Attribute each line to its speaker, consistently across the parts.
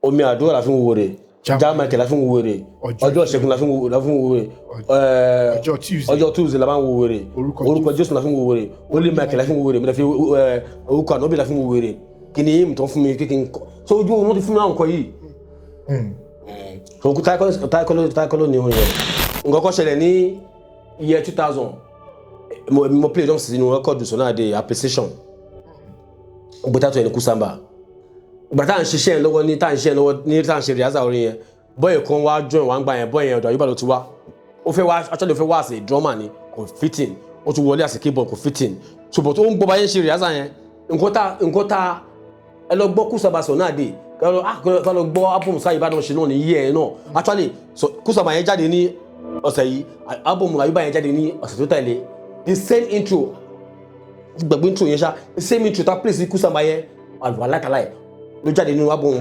Speaker 1: Omi àdúrà la fi ń wo wèrè.
Speaker 2: Jam-
Speaker 1: Michael la fi ń wo wèrè.
Speaker 2: Ọjọ́
Speaker 1: Ọjọ́ ìṣẹ́gun la fi ń wo wèrè.
Speaker 2: Ọjọ́ Tuesday.
Speaker 1: Ọjọ́ Tuesday la máa ń wo wèrè.
Speaker 2: Orúkọ
Speaker 1: Orúkọ Jésù la fi ń wo wèrè. Holy Michael la fi ń wo wèrè. Mi la fi orúkọ ànábì la fi ń wo wèrè. Kí ni yìí tó ń fún mi kí n kọ so ojú wọn ti fún mi àwọn nǹkan yìí. So táìkọ́lọ́ ni òun yẹn. Nǹkan kan ṣẹlẹ̀ ní year 2000. Mo play drums sínú record Sunny Adé Appreciation, gbé tátó ẹni Kusamba. Ìgbà tá à ń ṣiṣẹ́ yẹn lọ́wọ́ ní tá à ń ṣiṣẹ́ yẹn lọ́wọ́ ní tá à ń ṣe rehearsal orin yẹn, boy kan wá join wá ń gbà yẹn. Boy yẹn, ọ̀dọ̀ Àyùbá ló ti wá. Ó fẹ́ wá, actually ó fẹ́ wá as a drummer ni, kò fitting. Ó tún wọlé as a keyboard, kò fitting. So but ó ń gbọ́ báyẹn ṣe rehearsal yẹn. Nǹkan tá ẹ lọ gbọ́ Kusamba Sunny Adé, ẹ lọ gbọ́ album sáyé Ìbàdàn ṣe náà ní yíyẹ yẹn náà. Actually, so Kusamba yẹn jáde ní ọ̀sẹ̀ yìí, album Àyùbá yẹn jáde ní ọ̀sẹ̀ tó tẹ̀lé. The same intro, gbàgbé intro yẹn ṣá, the same intro ta place Kusamba yẹn, alákàlà ló jáde nínú album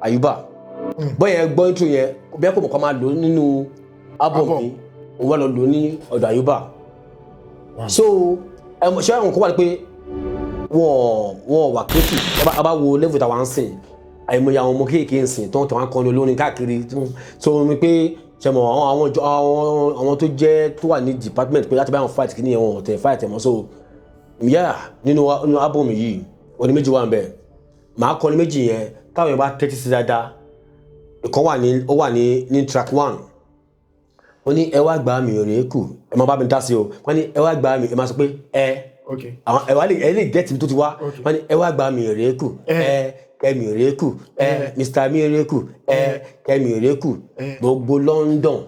Speaker 1: Àyùbá. Bọ́ yẹn gbọ́ intro yẹn, bí ẹ kò mọ̀ kọ́ máa lò nínú album
Speaker 2: Album.
Speaker 1: mi, òun wà lọ lò ní ọ̀dọ̀ Àyùbá. So ẹ mọ̀ ṣé àwọn kan wà ní pé wọ́n wà creative. A bá wo level tàwa ń sìn, àìmọye àwọn ọmọ kéèké ń sìn tó ń tẹ̀ wọ́n kọrin olórin káàkiri. So mi pé ṣe mọ̀ àwọn àwọn tó jẹ́ tó wà ní department pé láti bá wọn fight kí ni yẹn, wọn ò tẹ̀ fight ẹ̀ mọ́. So yeah, nínú album yìí, orin méjì wà ń bẹ̀. Màá kọrin méjì yẹn táwọn yẹn bá tẹ́tí sí dáadáa. Ìkan wà ní, ó wà ní track one. Ó ní ẹ wá gbà mí rèé kù, ẹ máa bá mi dá sí o. Wọ́n ní ẹ wá gbà mí, ẹ máa sọ pé ẹ àwọn ẹ wá lè, ẹ lè get ibi tó ti wá. Wọ́n ní ẹ wá gbà mí rèé kù, ẹ kẹmí rèé kù, ẹ Mr Miracle, ẹ kẹmí rèé kù, gbogbo London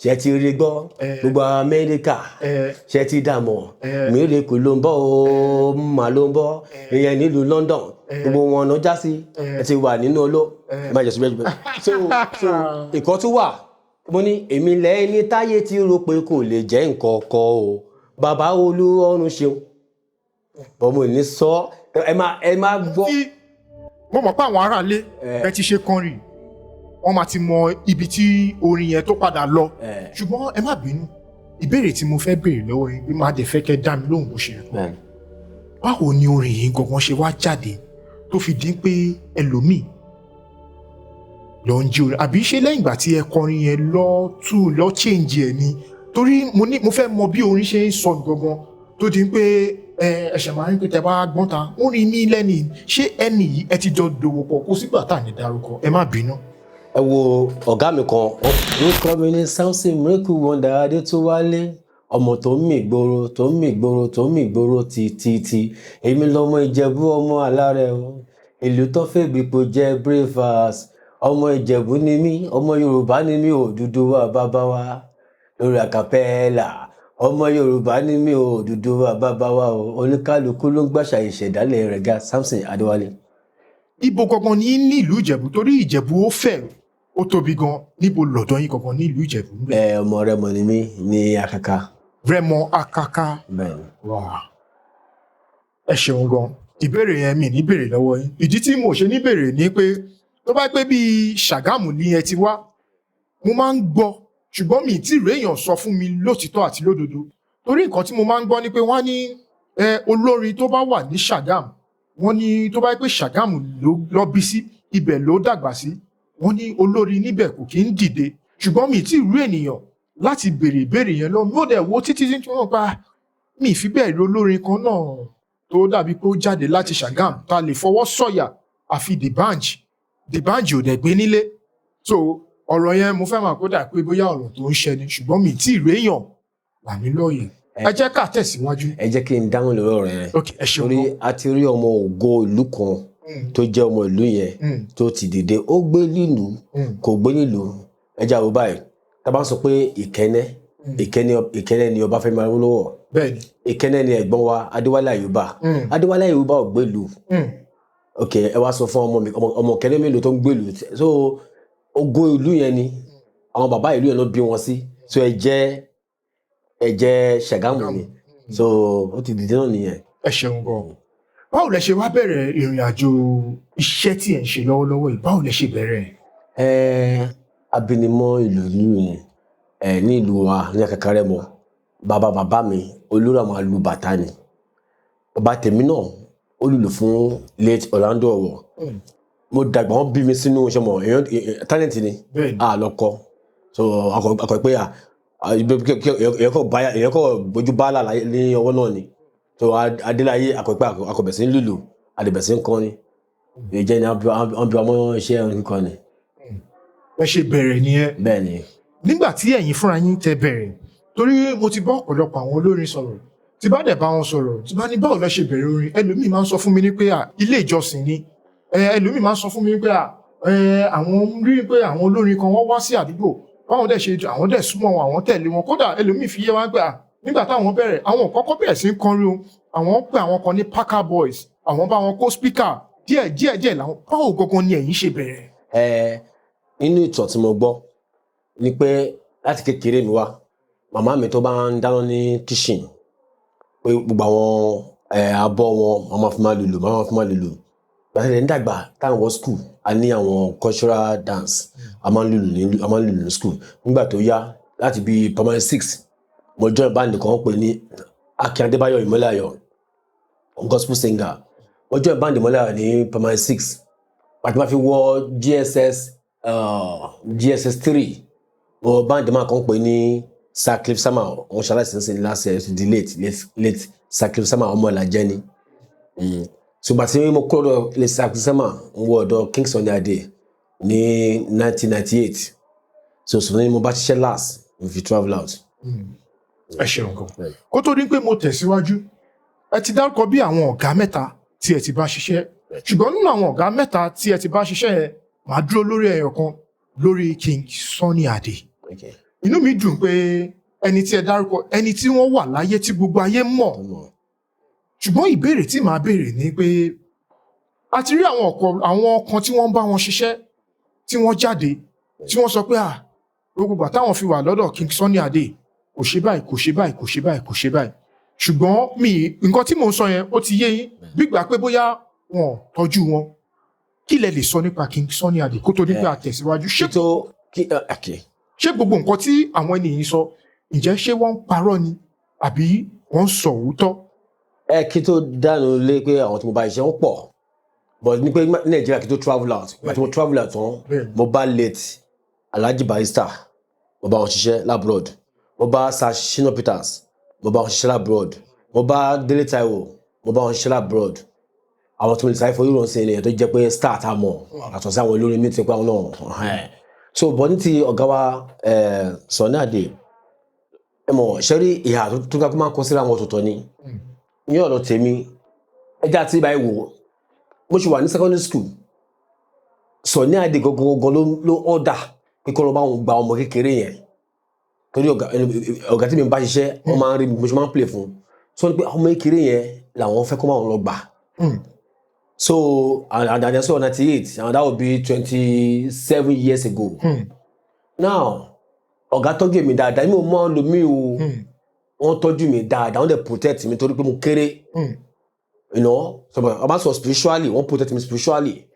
Speaker 1: ṣe ti rí gbọ́, gbogbo Amẹ́ríkà ṣe ti dààmú, Miracle ló ń bọ̀ ó mà ló ń bọ̀ ìyẹn nílùú London, gbogbo wọn ló já sí ẹ ti wà nínú oló, ẹ má jẹ síbẹ̀ jù. So ìkọ́ tún wà. Mo ní èmi lẹ́ni táyé ti rò pé kò lè jẹ́ nǹkan kan o, bàbá Olúọ̀run ṣeun bọ́. Mo ní sọ, ẹ má gbọ́.
Speaker 2: Tí mo mọ̀ pé àwọn aráalé ẹ ti ṣe kọrin, wọ́n máa ti mọ ibi tí orin yẹn tó padà lọ. Ṣùgbọ́n ẹ má bínú, ìbéèrè tí mo fẹ́ béèrè lọ́wọ́ yín bí máa dẹ̀ fẹ́ kẹ́ dá mi lóhùn bó ṣe rẹ̀: báwo ni orin yìí gangan ṣe wá jáde tó fi dín pé ẹlòmíì lọ ń jí orin? Àbí ṣé lẹ́yìn ìgbà tí ẹ kọrin yẹn lọ tù lọ change ẹ̀ ni? Torí mo ní mo fẹ́ mọ bí orin ṣe ń sọnù gangan tó di pé ẹ ẹsẹ̀ máa ń pè tẹ bá gbọ́n ta orin mi lẹ́ni. Ṣé ẹni yìí ẹ ti jọ dòwò pọ̀? Kó sígbà tá à ní dárúkọ, ẹ má bínú.
Speaker 1: Ẹ wo ọ̀gá mi kan, orúkọ mi ní Samson Miracle Wonder Adétúwálé, ọmọ tó ń mì gbòòrò, tó ń mì gbòòrò, tó ń mì gbòòrò títí. Èmi lọmọ Ìjẹ̀bú, ọmọ alárẹ̀ o, ìlú tó fèbí po jẹ́ breakfast. Ọmọ Ìjẹ̀bú ni mí, ọmọ Yorùbá ni mí, Odùduwà bàbá wa lórí acapella. Ọmọ Yorùbá ni mí, Odùduwà bàbá wa o. Oníkálukú ló ń gbàṣà ìṣẹ̀dálẹ̀ rẹ̀ ga. Samson Adéwálé.
Speaker 2: Ibo gangan ní ìlú Ìjẹ̀bú? Torí Ìjẹ̀bú ó fẹ̀, ó tóbi gan. Níbo lọ́dọ̀ yín gangan ní ìlú Ìjẹ̀bú ńbẹ̀?
Speaker 1: Ẹ, ọmọ Rẹ́mọ ni mí ní Akaka.
Speaker 2: Rẹ́mọ Akaka.
Speaker 1: Bẹ́ẹ̀ ni.
Speaker 2: Wà ẹ ṣeun gan. Ìbéèrè yẹn mi ní béèrè lọ́wọ́ yín. Ìdí tí mo ṣe ní béèrè ni pé tó bá pẹ́ bíi Ṣàgámù ní ẹ ti wá, mo máa ń gbọ́, ṣùgbọ́n mi tí rèèyàn sọ fún mi lótìtọ́ àti lódodo, torí nǹkan tí mo máa ń gbọ́ ni pé wọ́n á ní ẹ olórin tó bá wà ní Ṣàgámù, wọ́n ní tó bá pẹ́ Ṣàgámù ló lọ bí sí, ibẹ̀ ló dàgbà sí, wọ́n ní olórin níbẹ̀ kò kí ń dìde. Ṣùgbọ́n mi tí rí ènìyàn láti béèrè ìbéèrè yẹn lọ. Mi ò dẹ̀ wo títí tí wọ́n pa mi ì fi bẹ́ẹ̀ rí olórin kan náà tó dàbí pé ó jáde láti Ṣàgámù tá a lè fọwọ́ sọ̀yà, àfi D'banj. D'banj ò dẹ̀ gbé nílé. So ọ̀rọ̀ yẹn mo fẹ́ máa kó dà pé bóyá ọ̀rọ̀ tó ń ṣẹ ni, ṣùgbọ́n mi tí ì réèyàn là mí lóye. Ẹ jẹ́ ká tẹ̀síwájú.
Speaker 1: Ẹ jẹ́ kí n dáhùn lórí ọ̀rọ̀ yẹn.
Speaker 2: Ok, ẹ ṣeun.
Speaker 1: Torí a ti rí ọmọ ògo ìlú kan tó jẹ́ ọmọ ìlú yẹn tó ti dìde. Ó gbé nílùú, kò gbé nílùú. Ẹ jẹ́ àwọn báyìí, tá a bá ń sọ pé Ìkẹ́nnẹ́, Ìkẹ́nnẹ́ ni Ọbáfẹ́mi Awólọ́wọ̀. Ìkẹ́nnẹ́ ni ẹ̀gbọ́n wa Adéwálé Àyùbá. Adéwálé Àyùbá ò gbélùú. Ok, ẹ wá sọ fún ọmọ mi, ọmọ Ìkẹ́nnẹ́ mélòó tó ń gbélùú? So ògo ìlú yẹn ni àwọn bàbá ìlú yẹn ló bí wọn sí. So ẹ jẹ́ Ṣàgámù ni. So ó ti dìde náà nìyẹn.
Speaker 2: Ẹ ṣeun gan. Báwo lẹ ṣe wá bẹ̀rẹ̀ ìrìn àjò iṣẹ́ tí ẹ̀ ń ṣe lọ́wọ́lọ́wọ́ yìí? Báwo lẹ ṣe bẹ̀rẹ̀?
Speaker 1: Ẹ abinimọ ìlú ìlú yẹn ẹ ní ìlú wa ní Akaka Rẹ́mọ. Bàbá bàbá mi, olórí àwọn alùbàtà ni. Bàbá tèmi náà, ó lùlù fún late Orlando Owoh. Mo dàgbà, wọ́n bí mi sínú ṣe mọ̀ èèyàn talent ni. A lọ kọ, so akọ pé à èèyàn kọ gbójú bá là ní ọwọ́ náà ni. So adéláyé akọ pé akọbẹ̀ sí ń lùlù, adébẹ̀ sí ń kọrin. Ìjẹ́ ni wọ́n bí wa mọ́ iṣẹ́ orin kíkọ ni.
Speaker 2: Ẹ ṣe bẹ̀rẹ̀ nìyẹn?
Speaker 1: Bẹ́ẹ̀ ni.
Speaker 2: Nígbà tí ẹ̀yin fúnra yín tẹ bẹ̀rẹ̀, torí mo ti bá ọ̀pọ̀lọpọ̀ àwọn olórin sọ̀rọ̀, tí bá dẹ̀ bá wọn sọ̀rọ̀, tí bá ní báwo lẹ ṣe bẹ̀rẹ̀ orin, ẹlòmíì máa ń sọ fún mi ní pé à ilé ìjọsìn ni. Ẹlòmíì máa ń sọ fún mi pé à àwọn rí pé àwọn olórin kan wọ́n wá sí àdúgbò báwọn dẹ̀ ṣe, àwọn dẹ̀ súnmọ́ wọn, àwọn tẹ̀lé wọn. Kódà ẹlòmíì fi yé wá pé à nígbà táwọn bẹ̀rẹ̀, àwọn kọ́kọ́ bẹ̀rẹ̀ sí í kọrin o, àwọn pé àwọn kan ní Parker Boys, àwọn bá wọn kó speaker díẹ̀ díẹ̀ díẹ̀ làwọn. Báwo gangan ni ẹ̀yin ṣe bẹ̀rẹ̀?
Speaker 1: Ẹ nínú ìtàn tí mo gbọ́ ni pé láti kékeré mi wá, màmá mi tó bá ń dáná ní kitchen, pé gbogbo àwọn abọ́ wọn, màmá fi máa lùlù, màmá fi máa lùlù. Gbàtẹ́ ń dàgbà, táwọn wọ school, a ní àwọn cultural dance, a máa ń lùlù ní school. Nígbà tó yá, láti bí primary six, mo join band kan pè ní Akin Adébáyọ̀ Ìmọ́lẹ̀ Ayọ̀ gospel singer. Mo join band Ìmọ́lẹ̀ Ayọ̀ ní primary six. Pàtó máa fi wọ JSS, JSS three, mo band máa kan pè ní Sir Cliff Sama. Òun ṣaláìsí ní last year, di late Sir Cliff Sama, ọmọ ìlàjẹ ni. Ṣùgbọ́n tí mo kúrò lọ́dọ̀ late Sir Cliff Sama, ń wọ ọ̀dọ̀ King Sunny Adé ní 1998. So sọ ní mo bá ṣiṣẹ́ last, mo fi travel out.
Speaker 2: Ẹ ṣeun gan. Kó tó ní pé mo tẹ̀síwájú, ẹ ti dárúkọ bí àwọn ọ̀gá mẹ́ta tí ẹ ti bá ṣiṣẹ́, ṣùgbọ́n nínú àwọn ọ̀gá mẹ́ta tí ẹ ti bá ṣiṣẹ́ yẹn, màá dúró lórí ẹyọ kan, lórí King Sunny Adé. Inú mi dùn pé ẹni tí ẹ dárúkọ, ẹni tí wọ́n wà láyé tí gbogbo ayé mọ̀. Ṣùgbọ́n ìbéèrè tí màá béèrè ni pé a ti rí àwọn ọ̀pọ̀ àwọn kan tí wọ́n ń bá wọn ṣiṣẹ́, tí wọ́n jáde, tí wọ́n sọ pé à gbogbo ìgbà táwọn fi wà lọ́dọ̀ King Sunny Adé, kò ṣe báyìí, kò ṣe báyìí, kò ṣe báyìí, kò ṣe báyìí. Ṣùgbọ́n mi nǹkan tí mò ń sọ yẹn, ó ti yé yín, gbígbà pé bóyá wọn ò tọ́jú wọn. Kí lẹ lè sọ nípa King Sunny Adé kó tó ní pé àtẹ̀síwájú? Ṣé
Speaker 1: tó kí okay.
Speaker 2: Ṣé gbogbo nǹkan tí àwọn ènìyàn sọ, ǹjẹ́ ṣé wọ́n ń parọ́ ni àbí wọ́n ń sọ òótọ́?
Speaker 1: Ẹ kí tó dánu lé pé àwọn tí mo bá iṣẹ́ wọn pọ̀, but ní pé ní Nàìjíríà, kí tó travel out, ìgbà tí mo travel out tán, mo bá late Alhaji Barrister, mo bá wọn ṣiṣẹ́ l'abroad. Mo bá Sir Shina Peters, mo bá wọn ṣiṣẹ́ l'abroad. Mo bá Délé Táíwò, mo bá wọn ṣiṣẹ́ l'abroad. Àwọn tí mo lè sáré forí rọ̀ sí ènìyàn tó jẹ́ pé star tá a mọ̀, àtọ̀ sí àwọn olórin mi ti pé àwọn náà ẹ̀. So but ní ti ọ̀gá wa Sunny Adé, ẹ mọ̀ ṣẹ́rí ìhà tó ká máa ń kọ síra wọn ọ̀tọ̀ọ̀tọ̀ ni. Ní ọ̀dọ̀ tèmi, ẹjẹ́ àti ibà ìwò, mo ṣì wà ní secondary school, Sunny Adé gangan ló ọ̀dà pé kọ́ ló bá wọn gba ọmọ kékeré yẹn, torí ọ̀gá tí mi bá ṣiṣẹ́, wọ́n máa ń rí mi, mo ṣe máa ń play fún so ní pé ọmọ kékeré yẹn làwọn fẹ́ kó máa lọ gbà. So and so 98, and that would be 27 years ago. Now ọ̀gá tọ́jú mi dáadáa, mi ò mọ lómi o. Wọ́n tọ́jú mi dáadáa, wọ́n dẹ̀ protect mi torí pé mo kéré. So ọba sọ spiritually, wọ́n protect mi spiritually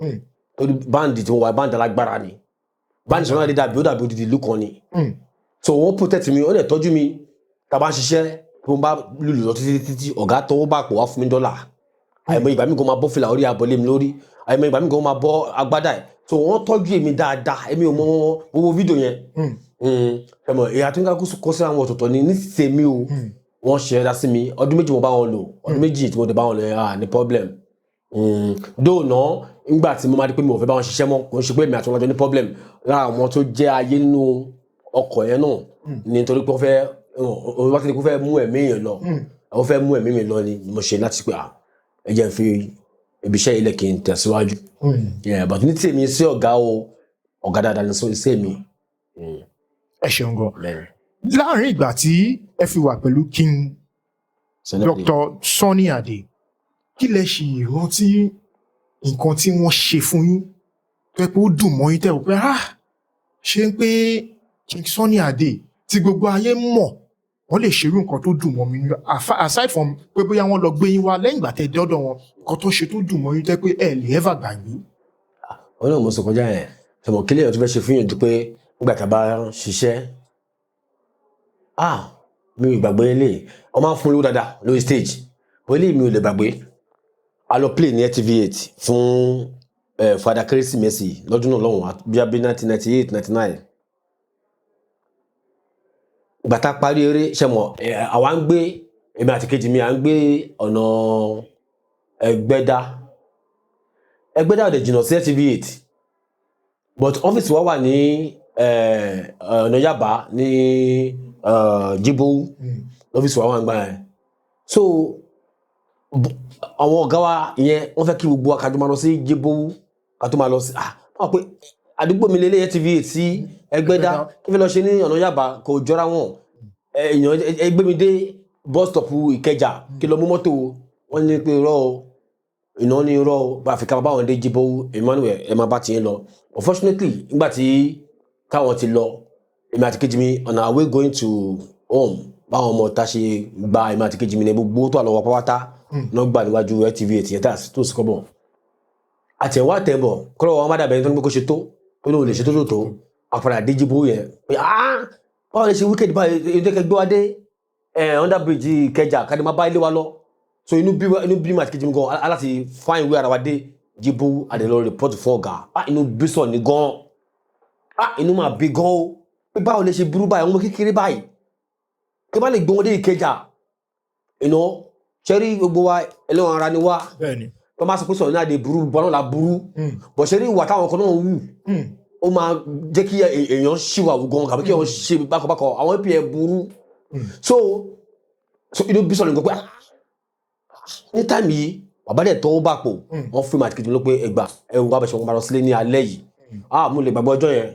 Speaker 1: torí band tí mo wà, band alágbára ni band. Sunny Adé dàbí, ó dàbí odidi ìlú kan ni. So wọ́n protect mi, wọ́n dẹ̀ tọ́jú mi. Tá a bá ń ṣiṣẹ́, tí mo bá lùlù lọ títí títí, ọ̀gá tọwọ́ bá pò wá fún mi dọ́là. Àìmọ̀ ìgbà mi kò máa bọ́ fìlà orí abọ́lé mi lórí, àìmọ̀ ìgbà mi kò máa bọ́ agbádá ẹ̀. So wọ́n tọ́jú èmi dáadáa. Èmi ò mọ gbogbo fídíò yẹn. Ẹ mọ̀ ìyá tó ń ká kó sí àwọn ọ̀tọ̀ọ̀tọ̀ ni. Ní tèmi o, wọ́n ṣe ẹ̀dá sí mi. Ọdún 2 mo bá wọn lò, ọdún 2 tí mo dẹ̀ bá wọn lò yẹn, ah, ní problem dóònà. Nígbà tí mo máa di pé mi ò fẹ́ bá wọn ṣiṣẹ́ mọ́, kò ń ṣe pé èmi àti wọn jọ ní problem. Lára àwọn tó jẹ́ ayé nínú ọkọ̀ yẹn náà nítorí pé wọ́n fẹ́, wọ́n ti ní kó fẹ́ mú ẹ̀mí èèyàn lọ, wọ́n fẹ́ mú ẹ̀mí mi lọ ni mo ṣe láti pé ah, ẹ jẹ́ n fi ibi iṣẹ́ ilẹ̀ kí n tẹ̀síwájú. Yeah, but ní tèmi sí ọ̀gá o, ọ̀gá dáadáa ní sí èmi.
Speaker 2: Ẹ ṣeun gan. Láàrin ìgbà tí ẹ fi wà pẹ̀lú King Dr. Sunny Adé, kí lẹ ṣì rántí nǹkan tí wọ́n ṣe fún yín tó yẹ pé ó dùn mọ́ yín, tẹ́ ò pé ah, ṣé ń pé King Sunny Adé tí gbogbo ayé mọ̀, wọ́n lè ṣerú nǹkan tó dùn mọ́ mi nínú, aside from pé bóyá wọ́n lọ gbé yín wá lẹ́yìn ìgbà tẹ́ dọ́dọ̀ wọn, nǹkan tó ṣe tó dùn mọ́ yín tẹ́ pé ẹ lè ever gbàgbé?
Speaker 1: Wọn náà mo sọ kọjá yẹn, ṣùgbọ́n kí lèèyàn tó fẹ́ ṣe fún yàn ju pé nígbà tá a bá ṣiṣẹ́, ah, mi ò gbàgbé eléyìí. Wọ́n máa ń fún lówó dáadáa lórí stage, bó eléyìí mi ò lè gbàgbé. A lọ play ní LTV 8 fún Fada Kérésìmesì lọ́dún náà lọ́hùn bí abẹ́ 1998 99. Ìgbà tá a parí eré, ṣe mọ̀, àwa ń gbé, èmi àti kejì mi, à ń gbé ọ̀nà Ẹgbẹ́dá. Ẹgbẹ́dá ò dẹ̀ jìnnà sí LTV 8, but ọ́fíìsì wa wà ní ọ̀nà Yaba ní Jíbówú. Ọ́fíìsì wa wà ń gbà yẹn. So àwọn ọ̀gá wa yẹn, wọ́n fẹ́ kí gbogbo wa ká tó máa lọ sí Jíbówú, ká tó máa lọ sí, wọ́n pé àdúgbò mi lélẹ́yẹ TV 8 sí Ẹgbẹ́dá, kí fẹ́ lọ ṣe ní ọ̀nà Yaba, kò jọra wọn. Èèyàn ẹgbẹ́ mi dé bus stop Ìkẹjà kí lọ mú mọ́tò. Wọ́n ní pé irọ́ o, iná ní irọ́ o, bá a fi ká báwọn dé Jíbówú. Emmanuel, ẹ máa bá tiẹ̀ lọ. Unfortunately, nígbà tí káwọn ti lọ, èmi àti kejì mi, on our way going to home, báwọn ọmọ ta ṣe gba èmi àti kejì mi ní gbogbo tó wà lọ́wọ́ pátá náà gbà níwájú LTV 8 yẹn tó sì kọ́ bọ̀ àtẹ̀wá àtẹ̀bọ̀ kọ́lọ́ wọn má dàbẹ̀ ẹni tó ní pé kó ṣe tó tó ní òun lè ṣe tó tó tó àpàdà dé Jíbówú yẹn pé, ah, báwo lè ṣe wicked báyìí? Èyí tó kẹ gbé wa dé under bridge Ìkẹjà káde máa bá ilé wa lọ. So inú bí mi àti kejì mi gan aláti find way ara wa dé Jíbówú, àdè lọ report fún ọ̀gá. Ah, inú bí sọ̀ ní gan. Ah, inú máa bí gan o, pé báwo lè ṣe burú báyìí, àwọn ọmọ kékeré báyìí, kí wọ́n bá lè gbé wọn dé Ìkẹjà iná ṣẹ́rí. Gbogbo wa, ẹlẹ́wọ̀n ara ni wá. Tó máa sọ pé sọ̀rọ̀ ní àdè burú bọ́ náà la burú bọ̀ ṣẹ́rí, ìwà táwọn kan náà wù, ó máa jẹ́ kí èèyàn ṣìwà wù gan, kàbí kí èèyàn ṣe bákọ̀bákọ̀. Àwọn ap ẹ̀ burú. So inú bí sọ̀rọ̀ nǹkan pé, ah, ní time yìí, bàbá dẹ̀ tọwọ́ bá pò. Wọ́n fún mi àti kejì mi ló pé ẹgbà ẹ wà bẹ̀ ṣe, wọ́n máa lọ sílé ní alẹ́ yìí. Ah, mo lè gbàgbọ́ ọjọ́ yẹn,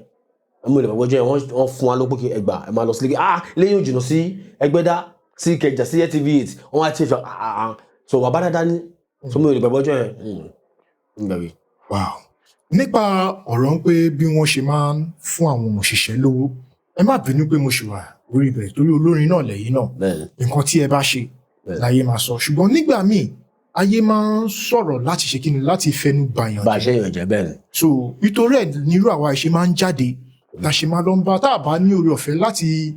Speaker 1: mo lè gbàgbọ́ ọjọ́ yẹn. Wọ́n fún wa ló pé kí ẹgbà ẹ máa lọ sílé. Ah, lẹ́yìn ò jìnnà sí Ẹgbẹ́dá sí Ìkẹjà sí LTV 8, wọ́n á ti fi, ah ah, so bàbá dáadáa ní. So mo lè gbàgbọ́ ọjọ́ yẹn. Ń gbàgbé.
Speaker 2: Wow. Nípa ọ̀rọ̀ ń pé bí wọ́n ṣe máa ń fún àwọn òṣìṣẹ́ lówó, ẹ má bínú pé mo ṣì wà orí ibẹ̀, torí olórin náà lẹ́yìn náà. Nǹkan tí ẹ bá ṣe láyé máa sọ, ṣùgbọ́n nígbà míì, ayé máa ń sọ̀rọ̀ láti ṣe kíni, láti fẹnu bàyàn
Speaker 1: Bá a ṣe yàn jẹ́, bẹ́ẹ̀ ni.
Speaker 2: So nítorí ẹ̀ nírú àwa ìṣe máa ń jáde, la ṣe máa lọ ń bá, tá a bá ní oore ọ̀fẹ́ láti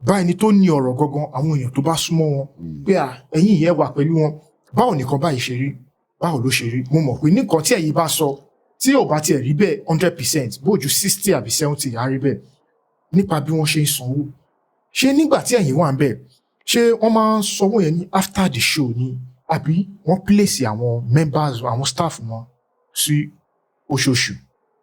Speaker 2: bá ẹni tó ní ọ̀rọ̀ gangan, àwọn èèyàn tó bá súnmọ́ wọn, pé à ẹ̀yin ìyẹn wà pẹ̀lú wọn, báwo nìkan báyìí ṣe rí, báwo ló ṣe rí? Mo mọ̀ pé nìkan tí ẹ̀yin bá sọ, tí ò bá tiẹ̀ rí bẹ́ẹ̀ 100%, bójú 60 àbí 70 á rí bẹ́ẹ̀. Nípa bí wọ́n ṣe ń sanwó, ṣé nígbà tí ẹ̀yin wà ń bẹ̀, ṣé wọ́n máa ń sanwó yẹn ní after the show ni, àbí wọ́n place àwọn members, àwọn staff wọn sí oṣooṣù?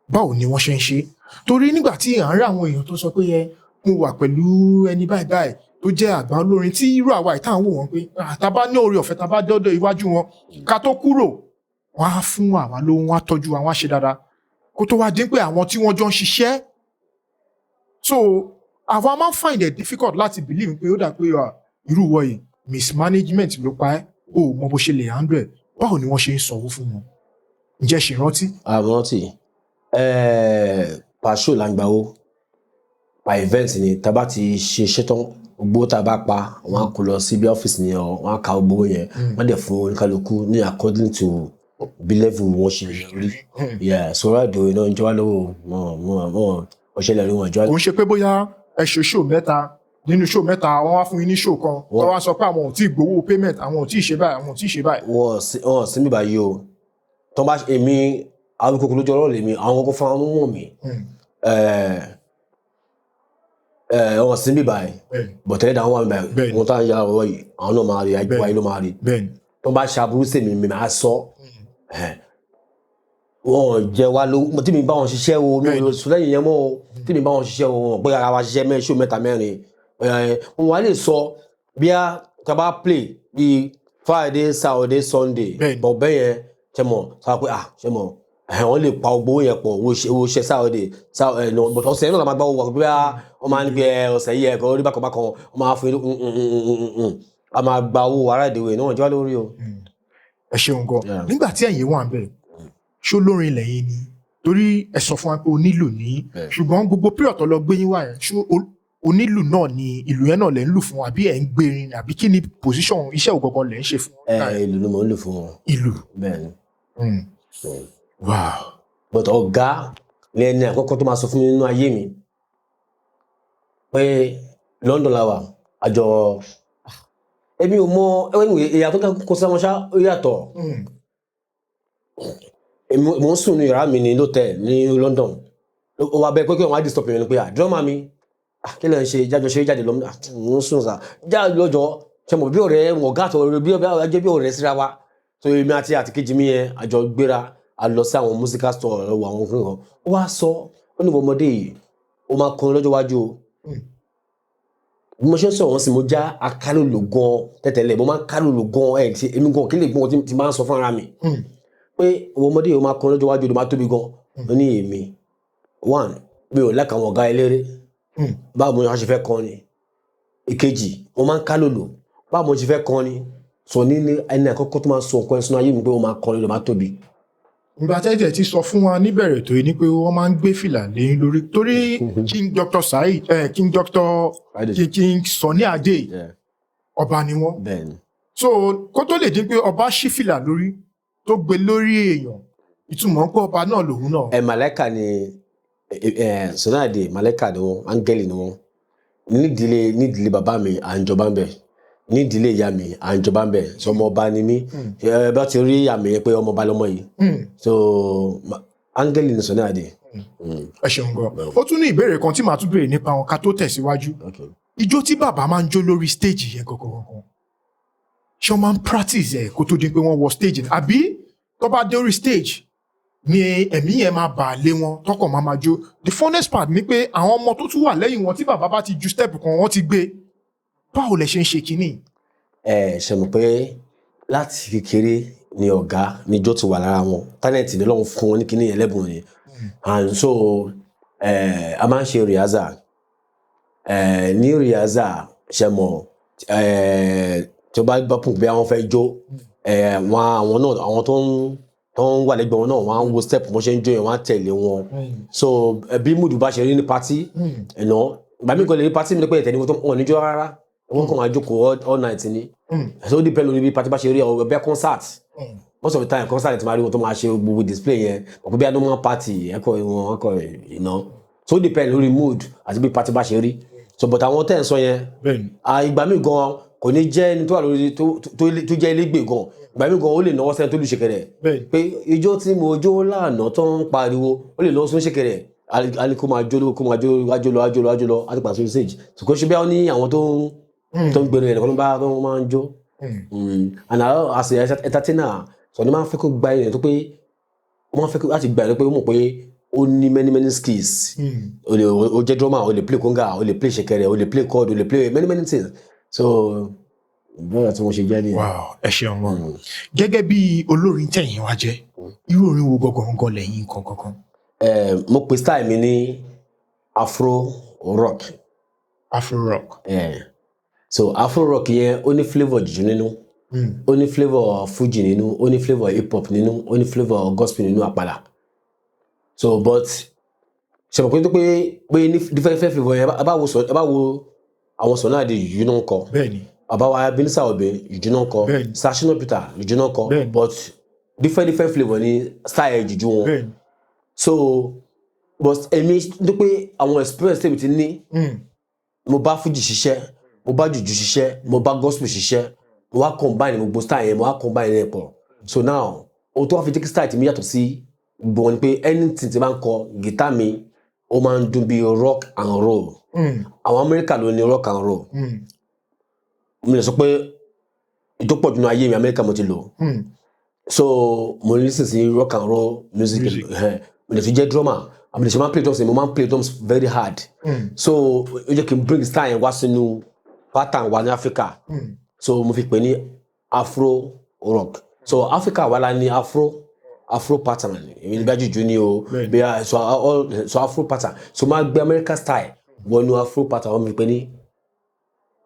Speaker 2: Báwo ni wọ́n ṣe ń ṣe? Torí nígbà tí à ń rí àwọn èèyàn tó sọ pé ẹ mo wà pẹ̀lú ẹni báyìí báyìí tó jẹ́ àgbà olórin, tí irú àwa ìta ń wò wọ́n pé, ah, tá a bá ní oore ọ̀fẹ́, tá a bá dọ́dọ̀ iwájú wọn ká tó kúrò, wọ́n á fún àwa lówó, wọ́n á tọ́jú wa, wọ́n á ṣe dáadáa, kó tó wá dín pé àwọn tí wọ́n jọ ń ṣiṣẹ́. So àwa máa ń find it difficult láti believe pé ó dà pé, ah, irú wọ yìí, mismanagement ló pa ẹ́, o ò mọ bó ṣe lè handle ẹ̀. Báwo ni wọ́n ṣe ń sanwó fún wọn? Ǹjẹ́ ṣe rántí?
Speaker 1: Àwọn rántí per show là ń gbà ó, per event ni. Tá a bá ti ṣe iṣẹ́ tán, gbogbo tá a bá pa, wọ́n á kó lọ sí bí ọ́fíìsì yẹn o, wọ́n á ka gbogbo yẹn, wọ́n dẹ̀ fún oníkálukú ní according to bí level wọn ṣe rí. Yeah, so right o, iná ń jẹ́ wá lówó wọn wọn wọn ọ̀ṣẹ́lẹ̀ rí wọn jọ.
Speaker 2: Kò ń ṣe pé bóyá ẹ ṣe show mẹ́ta, nínú show mẹ́ta, wọ́n wá fún yín ní show kan, wọ́n wá sọ pé àwọn ò tí ì gbowó payment, àwọn ò tí ì ṣe báyìí, àwọn ò tí ì ṣe báyìí.
Speaker 1: Wọn sí mi báyìí o. Tó bá èmi awíkókò lójú ọ̀rọ̀ lèmi, àwọn kókó fún àwọn mọ̀ mi. Wọn sí mi báyìí, bọ̀tẹ́lẹ̀ dáhùn wà mí báyìí. Wọn tá ń yára ọwọ́ yìí, àwọn náà máa rí ayé ló máa rí. Tó bá ṣe aburú sí mi, mi máa sọ. Wọn jẹ wá ló tí mi bá wọn ṣiṣẹ́ o, mi ò sọ lẹ́yìn yẹn mọ́ o. Tí mi bá wọn ṣiṣẹ́ o, wọn pé ara wa ṣiṣẹ́ mẹ́ ṣó mẹ́ta mẹ́rin, wọn wá lè sọ bí a tá a bá play bíi Friday, Saturday, Sunday. Bọ̀ bẹ́ẹ̀ yẹn, ṣe mọ̀ sọ pé, ah, ṣe mọ̀, wọ́n lè pa gbogbo yẹn pọ̀, owó iṣẹ́ Saturday no, but ọ̀sẹ̀ náà la máa gbá owó wa, bí wọ́n máa ń gbé ọ̀sẹ̀ yìí ẹ̀kọ́ rí bákan bákan, wọ́n máa fún yín, a máa gba owó ará ìdèwé náà jẹ́ wá lórí o.
Speaker 2: Ẹ ṣeun gan. Nígbà tí ẹ̀yin wà ń bẹ̀, ṣó lórin lẹ́yìn ni? Torí ẹ sọ fún wa pé onílù ní, ṣùgbọ́n gbogbo period tó lọ gbé yín wá yẹn, ṣó onílù náà ni ìlú yẹn náà lẹ́ ń lù fún, àbí ẹ̀ ń gbérin, àbí kí ni position iṣẹ́ ògangan lẹ́ ń ṣe fún wọn?
Speaker 1: Ẹ ìlú ni mò ń lò fún wọn.
Speaker 2: Ìlú.
Speaker 1: Bẹ́ẹ̀ ni.
Speaker 2: Wow.
Speaker 1: But ọ̀gá ní ẹni àkọ́kọ́ tó máa sọ fún mi nínú ayé mi pé London la wà àjọ. Èmi ò mọ, anyway, ìyá tó kó sáwọn ṣá, ó yàtọ̀. Èmi mo ń sùn ní yàrá mi ní l'hotel ní London. Ó wá bẹ́ẹ̀ pé kí wọ́n á disturb mi ni pé, "Ah, drummer mi, ah, kí lè ń ṣe jájọ ṣe jáde lọ́mọ?" "Ah, mo ń sùn sà, jáde lọ́jọ́." Ṣe mọ̀ bí ọ̀rẹ́ wọn ọ̀gá àtọ̀ bí ọ̀rẹ́ bí ọ̀rẹ́ síra wa. So èmi àti kejì mi yẹn, àjọ gbéra, a lọ sí àwọn musical store, lọ wo àwọn nǹkan kan. Ó wá sọ, ó ní, "Ọmọdé yìí, ó máa kọrin lọ́jọ́ iwájú o." Bí mo ṣe ń sọ̀rọ̀ wọn sí, mo já akálòlò gan tẹ́tẹ̀lẹ̀, mo máa ń kálòlò gan ẹ̀ tí èmi gan kí lè gbọ́n tí máa ń sọ fún ara mi pé ọmọdé yìí, ó máa kọrin lọ́jọ́ iwájú, ó máa tóbi gan. Ó ní èmi one, mi ò like àwọn ọ̀gá eléré. Báwo mo ṣe fẹ́ kọrin? Ìkejì, mo máa ń kálòlò, báwo mo ṣe fẹ́ kọrin? Sọ ní ẹni àkọ́kọ́ tó máa sọ nǹkan ẹ̀sùn ayé mi pé ó máa kọrin ló máa tóbi.
Speaker 2: Ìgbà tẹ́tẹ̀ ti sọ fún wa níbẹ̀rẹ̀ tó yìí ni pé wọ́n máa ń gbé fìlà lẹ́yìn lórí torí King Dr. Saheed, King Dr. King Sunny Adé, ọba ni wọ́n.
Speaker 1: Bẹ́ẹ̀ni.
Speaker 2: So kó tó lè dín pé ọba ṣí fìlà lórí tó gbé lórí èèyàn, ìtumọ̀ pé ọba náà lòun náà.
Speaker 1: Ẹ màlẹ́kà ni ẹ Sunny Adé, màlẹ́kà ni wọ́n, áńgẹ́lì ni wọ́n. Nídìílé bàbá mi, à ń jọba ń bẹ̀. Nídìílé ìyá mi, à ń jọba ń bẹ̀. Sọmọ ọba ni mí. Ẹ bá ti rí àmì yẹn pé ọmọ ọba lọmọ yìí. So áńgẹ́lì ni Sunny Adé.
Speaker 2: Ẹ ṣeun gan. Ó tún ní ìbéèrè kan tí màá tún béèrè nípa wọn ká tó tẹ̀síwájú. Ijó tí bàbá máa ń jó lórí stage yẹn gangan gangan, ṣé wọ́n máa ń practice ẹ̀ kó tó di pé wọ́n wọ stage ni, àbí tó bá dé orí stage ni ẹ̀mí yẹn máa bà lé wọn tọkàn máa máa jó? The funniest part ni pé àwọn ọmọ tó tún wà lẹ́yìn wọn, tí bàbá bá ti ju step kan, wọ́n ti gbé. Báwo lẹ ṣe ń ṣe kínní?
Speaker 1: Ẹ ṣe mọ̀ pé láti kékeré ni ọ̀gá níjó ti wà lára wọn. Talent ni Ọlọ́run fún wọn ní kíní yẹn, lẹ́bùn ni. And so a máa ń ṣe rehearsal. Ní rehearsal, ṣe mọ̀ tí ó bá bá pùn bí àwọn fẹ́ jó, wọn àwọn náà, àwọn tó ń wà lẹ́gbẹ̀ẹ́ wọn náà, wọ́n á wo step wọ́n ṣe ń jó yẹn, wọ́n á tẹ̀lé wọn. So bí mood bá ṣe rí ní party ẹ̀nà, ìgbà míì kan lè rí party mi ní pé ẹ̀tẹ̀ ni wọ́n ní jó rárá, wọ́n kàn máa jókòó all night ni. So ó depend lórí bí party bá ṣe rí ọ bẹ́ẹ̀. Concert, most of the time concert ti máa rí wọn tó máa ṣe gbogbo display yẹn, ọ̀pọ̀ bí i normal party ẹ̀kọ́ wọn ẹ̀kọ́ iná. So ó depend lórí mood àti bí party bá ṣe rí. So but àwọn tẹ́ ń sọ yẹn, ìgbà míì gan kò ní jẹ́ ẹni tó wà lórí tó jẹ́ elégbè gan. Ìgbà míì gan ó lè náwó sẹ́ni tó lù ṣẹ̀kẹ̀rẹ̀ pé ijó tí mo jó lánàá tó ń pariwo, ó lè náwó sún ṣẹ̀kẹ̀rẹ̀ ali kó máa jó kó máa jó ájó lọ ájó lọ ájó lọ á ti pàṣẹ stage. So kò ṣe bí wọ́n ní àwọn tó ń gbèrò yẹn nìkan ló bá tó máa ń jó. And as a entertainer, so ni máa ń fẹ́ kó gba ènìyàn tó pé ó máa ń fẹ́ kó láti gba ènìyàn tó pé ó mọ̀ pé ó ní many many skills. O lè o jẹ́ drummer, o lè play conga, o lè play ṣẹ̀kẹ̀rẹ̀, o lè play chord, o lè play many many things. So bọ́ọ̀lù tí wọ́n ṣe jẹ́ nìyẹn.
Speaker 2: Wow, ẹ ṣeun gan. Gẹ́gẹ́ bí olórin tẹ̀yìn wá jẹ́, irú orin wo gangan lẹ́yìn kankan?
Speaker 1: Mo pe style mi ní afro rock.
Speaker 2: Afro rock.
Speaker 1: So afro rock yẹn, ó ní flavour jùjú nínú, ó ní flavour fuji nínú, ó ní flavour hip hop nínú, ó ní flavour gospel nínú, àpàlà. So but ṣe mọ̀ pé tó pé ní different different flavour yẹn, ẹ bá wo àwọn Sunny Adé, jùjú náà ń kọ. Bàbá wa Ebenezer Obey, jùjú náà ń kọ. Sir Shina Peter, jùjú náà ń kọ. But different different flavour ní style jùjú wọn. So but èmi tó pé àwọn experience tèmi ti ní, mo bá fuji ṣiṣẹ́, mo bá jùjú ṣiṣẹ́, mo bá gospel ṣiṣẹ́, mo wá combine gbogbo style yẹn, mo wá combine yẹn pọ̀. So now, ohun tó wá fi jẹ́ kí style tèmi yàtọ̀ sí gbogbo wọn ni pé anything tí bá ń kọ, guitar mi ó máa ń dún bí rock and roll. Àwọn Amẹ́ríkà ló ní rock and roll. Mo lè sọ pé ìtò pọ̀ jù nínú ayé mi, Amẹ́ríkà mo ti lò. So mo listen sí rock and roll music.
Speaker 2: Music.
Speaker 1: Mo lè tún jẹ́ drummer, àmì lè ṣe máa ń play drums, mo máa ń play drums very hard. So ó jẹ́ kí n bring style yẹn wá sínú pattern wa ní Africa. So mo fi pè ní afro rock. So Africa wà lá ní afro pattern, èmi ní bí jùjú ni o. Bí a so all so afro pattern, so máa gbé America style wọnú afro pattern, wọ́n fi pè ní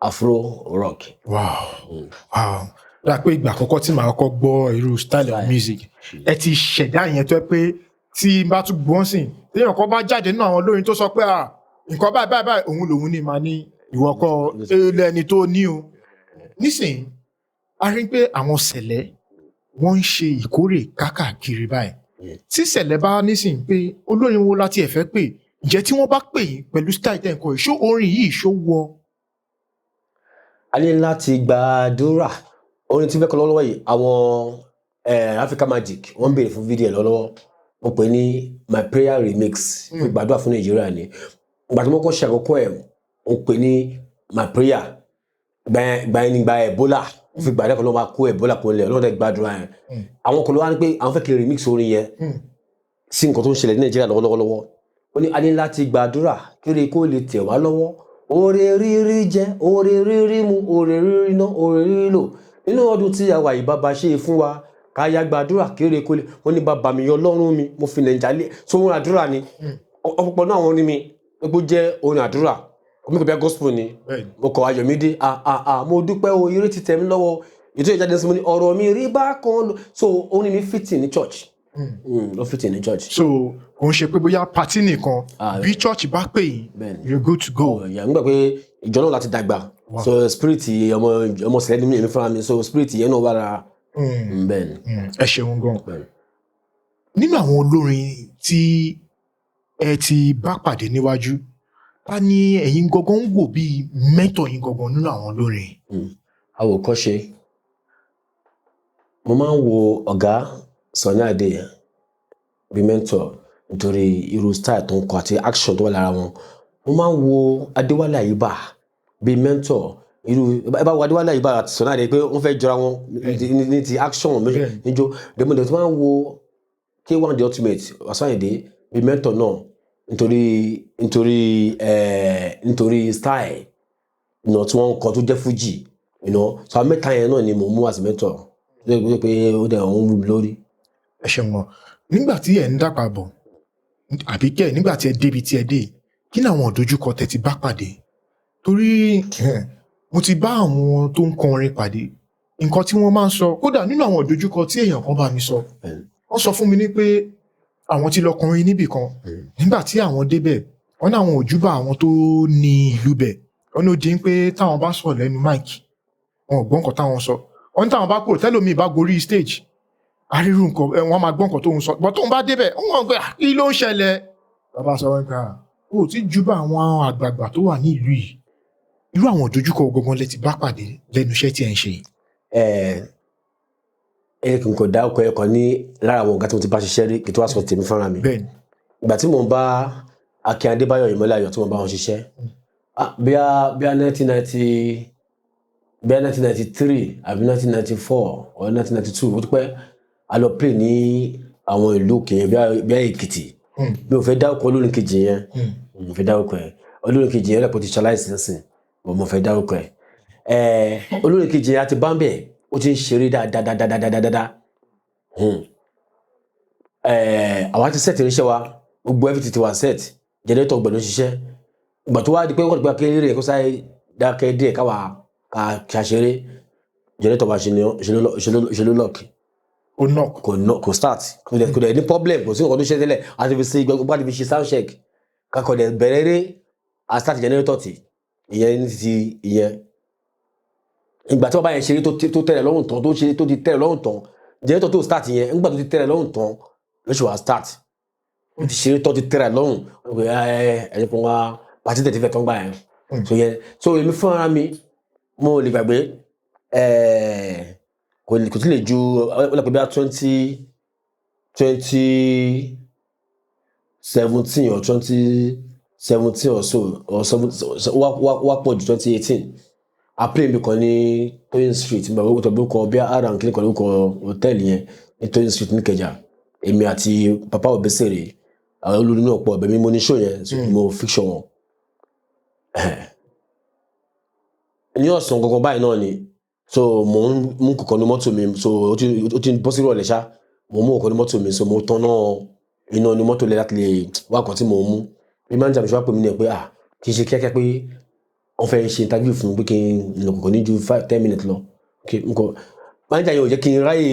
Speaker 1: afro rock.
Speaker 2: Wow, dá pé ìgbà àkọ́kọ́ tí màá kọ́kọ́ gbọ́ irú style of
Speaker 1: Style.
Speaker 2: music ẹ ti ṣẹ̀dá yẹn, tó yẹ pé tí n bá tún gbọ́n sìn, téèyàn kan bá jáde nínú àwọn olórin tó sọ pé à nǹkan báyìí báyìí báyìí òun lòun ní máa ní ìwọ kọ́ lẹ́ni tó ní o. Nísìnyí, a rí pé àwọn Cele wọ́n ń ṣe ìkórè kákàkiri báyìí. Tí Cele bá nísìnyí pé olórin wo láti ẹ̀fẹ́ pè, ǹjẹ́ tí wọ́n bá pè yín pẹ̀lú style tẹ̀ ń kọ yìí, ṣó orin yìí ṣó wọ?
Speaker 1: A ní láti gbàdúrà. Orin tí fẹ́ kọ lọ́wọ́ yìí, àwọn Africa Magic wọ́n ń béèrè fún fídíò ẹ̀ lọ́wọ́. Mo pè ní My Prayer Remix, fún ìgbàdúrà fún Nàìjíríà ni. Ìgbà tí mo kọ́ ṣe àkọ́kọ́ ẹ̀, mo pè ní My Prayer. Ìgbà yẹn ni ìgbà Ebola. Mo fi gbàdúrà kan ló máa kó Ebola kó lẹ̀ Ọlọ́run dẹ̀ gbàdúrà yẹn. Àwọn kan ló wá ní pé àwọn fẹ́ kí n remix orin yẹn sí nǹkan tó ń ṣẹlẹ̀ ní Nàìjíríà lọ́wọ́lọ́wọ́. Ó ní a ní láti gbàdúrà kiri kó lè tẹ̀ wá lọ́wọ́, oore rírí jẹ, oore rírí mu, oore rírí ná, oore rírí lò nínú ọdún tí a wà yìí. Bàbá ṣe é fún wa, káyà gbàdúrà kiri kó lè. Wọ́n ní bàbá mi, Ọlọ́run mi, mo fi Nàìjà lé so orin àdúrà ni. Ọ̀pọ̀ náà àwọn orin mi gbogbo jẹ́ orin àdúrà. Omi kò bí gospel ni. Mo kọ Ayọ̀mídé, ah ah ah, mo dúpẹ́ o, eré ti tẹ̀ mí lọ́wọ́, ètò ìjáde sí mo ní ọ̀rọ̀ mi rí bákan lọ. So orin mi fit ní church. Ó fit ní church.
Speaker 2: So kò ń ṣe pé bóyá party nìkan,
Speaker 1: Ah,
Speaker 2: bí church bá pè yín,
Speaker 1: Bẹ́ẹ̀ni.
Speaker 2: you good to go.
Speaker 1: Ìyá ń gbà pé ìjọ náà láti dàgbà. So spirit ọmọ ọmọ sílẹ̀ ní èmi fúnra mi, so spirit yẹn náà wà lára. Bẹ́ẹ̀ni.
Speaker 2: Ẹ ṣeun gan.
Speaker 1: Bẹ́ẹ̀ni.
Speaker 2: Nínú àwọn olórin tí ẹ ti bá pàdé níwájú, ta ni ẹ̀yin gangan ń wò bíi mentor yín gangan nínú àwọn olórin?
Speaker 1: Àwòkọ́ṣe, mo máa ń wo ọ̀gá Sunny Adé bíi mentor nítorí irú style tó ń kọ àti action tó wà lára wọn. Mo máa ń wo Adéwálé Àyùbá bíi mentor. Irú ẹ bá wo Adéwálé Àyùbá àti Sunny Adé pé wọ́n fẹ́ jọra wọn ní ti action níjó. Dèmọdé tó máa ń wo K1 The Ultimate, Wasiu Ayinde, bíi mentor náà nítorí style tí wọ́n ń kọ tó jẹ́ Fuji. So àwọn mẹ́ta yẹn náà ni mo mú as mentor tó yẹ pé ó dẹ̀ ń wú mi lórí.
Speaker 2: Ẹ ṣeun gan. Nígbà tí ẹ ń dàgbà bọ̀, àbí kẹ́ nígbà tí ẹ débi tí ẹ dé, kí ni àwọn ìdojúkọ tẹ́ ti bá pàdé? Torí mo ti bá àwọn tó ń kọrin pàdé, nǹkan tí wọ́n máa ń sọ, kódà nínú àwọn ìdojúkọ tí èèyàn kan bá mi sọ, wọ́n sọ fún mi ní pé àwọn ti lọ kọrin níbì kan. Nígbà tí àwọn débẹ̀, wọ́n ní àwọn ò júbà àwọn tó ní ìlú bẹ̀. Wọ́n ní ó di pé táwọn bá sọ̀rọ̀ lẹ́nu mic, wọn ò gbọ́ nǹkan táwọn sọ. Wọ́n ní táwọn bá kúrò, tẹ́lòmíì bá gorí stage, arírù nǹkan ẹ, wọ́n máa gbọ́ nǹkan tó ń sọ bọ́. Tóun bá débẹ̀, wọ́n mọ̀ pé, "Ah, kí ló ń ṣẹlẹ̀?" Bàbá sọ wọn pé, "Ah, o ò tí júbà àwọn àgbààgbà tó wà ní ìlú yìí." Irú àwọn ìdojúkọ gangan lẹ ti bá pàdé lẹ́nu iṣẹ́ tí ẹ ń ṣe yìí?
Speaker 1: Ẹ ẹ kí n kò dá ọkọ ẹ̀kọ́ ní lára àwọn ọ̀gá tí mo ti bá ṣiṣẹ́ rí, kí n tó wá sọ tèmi fúnra mi. Ìgbà tí mò ń bá Akin Adébáyọ̀ Ìmọ́lẹ̀ Ayọ̀, tí mo bá wọn ṣiṣẹ́, ah, bíá 1990, bíá 1993 àbí 1994 or 1992, ó ti pẹ́. A lọ play ní àwọn ìlú òkè yẹn, bíá Èkìtì. Mi ò fẹ́ dárúkọ olórin kejì yẹn. Mo fẹ́ dárúkọ ẹ̀, olórin kejì yẹn lẹ́pọ̀ ti ṣaláìsí nísìn, but mo fẹ́ dárúkọ ẹ̀. Olórin kejì yẹn àti bámbẹ̀, ó ti ń ṣeré dáadáa. Àwa ti set irinṣẹ́ wa, gbogbo everything ti wà set, generator gbẹ̀dọ̀ ṣiṣẹ́. Ìgbà tó wá di pé wọ́n ti gba kéré rẹ̀ kó sáré dákẹ́ díẹ̀ káwa ká ṣeré, generator wa ṣe ló lock.
Speaker 2: Ó knock.
Speaker 1: Kò no, kò start, kò dẹ̀ ní problem, kò sí nǹkan tó ṣe tẹ́lẹ̀. Àti fi ṣe gbogbo, àti fi ṣe sound check, kakọ̀ dẹ̀ bẹ̀rẹ̀ eré, a start generator tì. Ìyẹn ní ti ìyẹn. Ìgbà tí wọ́n bá yẹn ṣeré tó tẹ̀lé lọ́rùn tán, tó ṣe tó ti tẹ̀lé lọ́rùn tán, generator tó start yẹn, nígbà tó ti tẹ̀lé lọ́rùn tán ló ṣe wá start. Ó ti ṣeré tó ti tẹ̀lé lọ́rùn, wọ́n pe ẹ ẹ fún wa pàtí tẹ̀ tí fẹ́ tán gbà yẹn. So yẹn, so èmi fúnra mi, mo lè gbàgbé ẹ, kò tí lè ju ó lè pè bí i 2017 or 2017 or so or seven, wá pọ̀ ju 2018. A play mi kan ní Toyin Street, nígbà wo tó bí kọ bí ara nkiri kan lórúkọ hòtẹ́ẹ̀lì yẹn ní Toyin Street ní Ìkẹjà. Èmi àti Papa Obesere, àwọn olórí náà pọ̀ ẹ̀bẹ̀ mi, mo ní show yẹn, so mo feature wọn ní ọ̀sán gangan báyìí náà ni. So mo ń mú kọ̀ọ̀kan ní mọ́tò mi, so ó ti bọ́ sí ìrọ̀lẹ́ ṣá. Mo mú ọ̀kan ní mọ́tò mi, so mo tán náà iná ní mọ́tò lẹ́ láti lè wá kan tí mo mú. Bí manager mi ṣe wá pè mí ní ẹ pé, ah, kì í ṣe kíákíá pé wọ́n fẹ́ ṣe interview fún mi, pé kí n lọ kọ̀ọ̀kan ní ju 5-10 minutes lọ. Ok, n kò manager yẹn ò jẹ́ kí n ráyè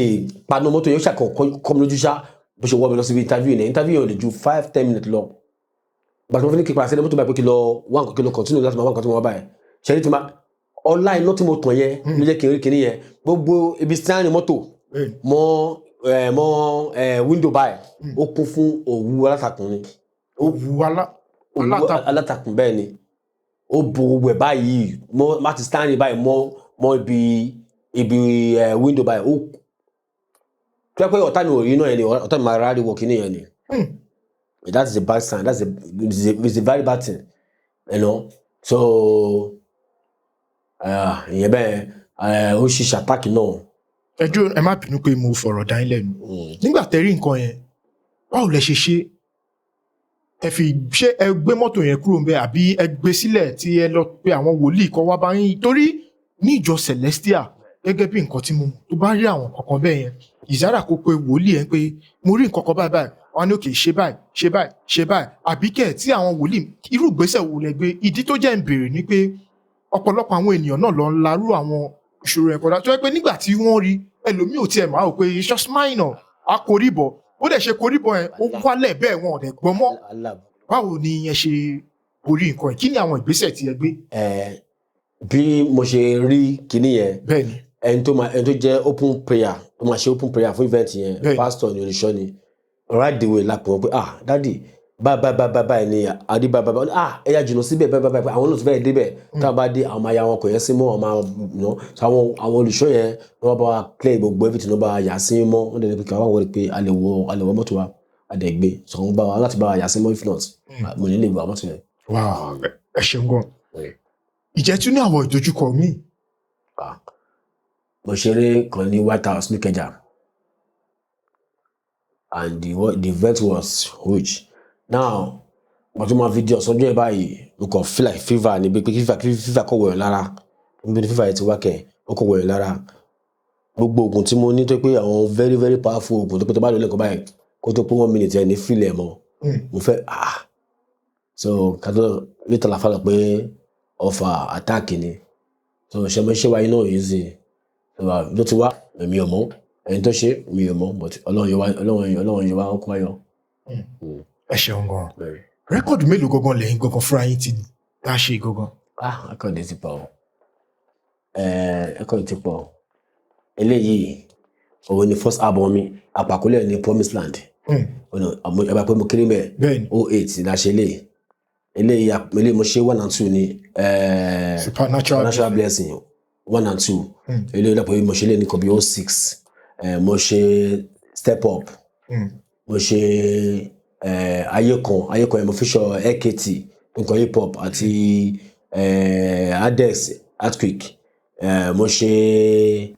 Speaker 1: paná mọ́tò yẹn, ó ṣàkọ́ kọ́ mi lójú ṣá. Bó ṣe wọ́ mi lọ síbi interview yẹn, interview yẹn ò lè ju 5-10 minutes lọ. Gbàtí mo fi ní kí n padà sílẹ̀ mọ́tò báyìí pé kí n lọ wá nǹkan, kí n lọ continue láti máa wá nǹkan tí mo wá báyìí, ṣe ní tí ma ọlá iná tí mo tàn yẹn ló jẹ́ kí n rí kinní yẹn. Gbogbo ibi steering mọ́tò mọ́ ẹ window báyìí, ó kún fún òwú alátakùn ni.
Speaker 2: Òwú
Speaker 1: Òwú
Speaker 2: alátakùn.
Speaker 1: Alátakùn, bẹ́ẹ̀ ni. Ó bo gbogbo ẹ̀ báyìí mọ́ láti steering báyìí mọ́ ibi window báyìí. Ó Tó yẹ pé ọ̀tá mi ò rí iná yẹn ni, ọ̀tá mi máa rárí wọ kíní yẹn ni. That is a bad sign. That's a it's a, it's a very bad thing. So ìyẹn bẹ́ẹ̀, ó ṣiṣẹ́ attack náà.
Speaker 2: Ẹ dúró, ẹ má bínú pé mo fọ̀rọ̀ dá yín lẹ́nu. Nígbà tẹ́ rí nǹkan yẹn, báwo lẹ ṣe ṣe? Ẹ fi ṣé ẹ gbé mọ́tò yẹn kúrò ńbẹ̀, àbí ẹ gbé sílẹ̀ tí ẹ lọ pé àwọn wòlíì kan wá bá yín? Torí ní ìjọ Celestial, gẹ́gẹ́ bí nǹkan tí mo mọ̀, tó bá rí àwọn kankan bẹ́ẹ̀ yẹn, ìzára kó pe wòlíì ẹ̀ pé mo rí nǹkan kan báyìí báyìí, wọn á ní òkè, ṣe báyìí, ṣe báyìí, ṣe báyìí, àbí kẹ̀ tí àwọn wòlíì. Irú ìgbésẹ̀ wo lẹ gbé? Ìdí tó jẹ́ ń béèrè ni pé ọ̀pọ̀lọpọ̀ àwọn ènìyàn náà lọ ń larú àwọn ìṣòro yẹn kọjá, tó yẹ pé nígbà tí wọ́n rí ẹlòmíì ò tiẹ̀ máa wò pé it's just minor, a koríbọ̀, ó dẹ̀ ṣe koríbọ̀ yẹn, ó wálẹ̀ bẹ́ẹ̀, wọn ò dẹ̀ gbọ́ mọ́.
Speaker 1: Allah.
Speaker 2: Báwo ni ẹ ṣe borí nǹkan yìí? Kí ni àwọn ìgbésẹ̀ tí ẹ gbé?
Speaker 1: Ẹ bí mo ṣe rí kinní yẹn, ẹni tó jẹ́ open prayer, tó máa ṣe open prayer fún event yẹn, pastor ni, olùṣọ́ ni, right the way la pè wọ́n pé, "Ah, daddy, báyìí báyìí báyìí báyìí ni àdí báyìí báyìí." "Ah, ẹ̀yà jìnnà síbẹ̀ báyìí báyìí báyìí." Àwọn náà ti fẹ́ẹ́ débẹ̀. Táwọn bá dé, àwọn máa ya wọn kò yẹ sí mọ́, àwọn máa nà. So àwọn olùṣọ́ yẹn, wọ́n bá wa clear gbogbo everything, wọ́n bá wa yà sí mọ́. Wọ́n dẹ̀ ní pé kí àwọn wọlé pé a lè wọ mọ́tò wa, a dẹ̀ gbé. So wọ́n bá wa láti bá wa yà sí mọ́. If not, mo ní lè gba mọ́tò yẹn.
Speaker 2: Wow, ẹ ṣeun gan. Ìjẹ́ tún ní àwọn ìdojúkọ míì?
Speaker 1: Ah. Mo ṣeré kan ní White House ní Ìkẹjà, and the event was huge. Now, mo tún máa fi di ọ̀sán ọjọ́ yẹn báyìí, mo kàn feel like fever ni, bí pé kí fever kọ̀ wọ̀nyàn lára. Níbi tí fever yẹn ti wá kẹ̀, ó kọ̀ wọ̀nyàn lára. Gbogbo oògùn tí mo ní, tó pé àwọn very very powerful oògùn, tó pé tó bá lò lẹ́ẹ̀kan báyìí, kó tó pé 1 minute, ẹ̀ ní feel ẹ̀ mọ́. Mo fẹ́, ah, so kátó later la fà lọ pé ọfà attack ni. So ṣe mo ṣe wáyé náà easy. So ló ti wá, èmi ò mọ̀ ẹni tó ṣe, mi ò mọ̀, but Ọlọ́run yọ wá, Ọlọ́run yọ wá, ó kó wá yọ.
Speaker 2: Ẹ ṣeun gan. Record mélòó gangan lẹ́yìn gangan fúnra yín ti dá ṣe gangan?
Speaker 1: Ah, record ti pọ̀ o, record ti pọ̀. Eléyìí òun ni first album mi, àpàkólẹ̀ ní Promised Land. Ọ̀nà àmọ́ ẹ bá pé mo kéré mẹ́. 08 la ṣe eléyìí. Eléyìí mo ṣe one and two ni
Speaker 2: Supernatural.
Speaker 1: Supernatural Blessing one and two. Eléyìí lọ́pọ̀ mo ṣe lé ní kan bí 06. Mo ṣe Step Up. Mo ṣe ayé kan, ayé kan yẹn mo fi ṣọ AKT, nǹkan hip hop, àti Adex Earthquake. Mo ṣe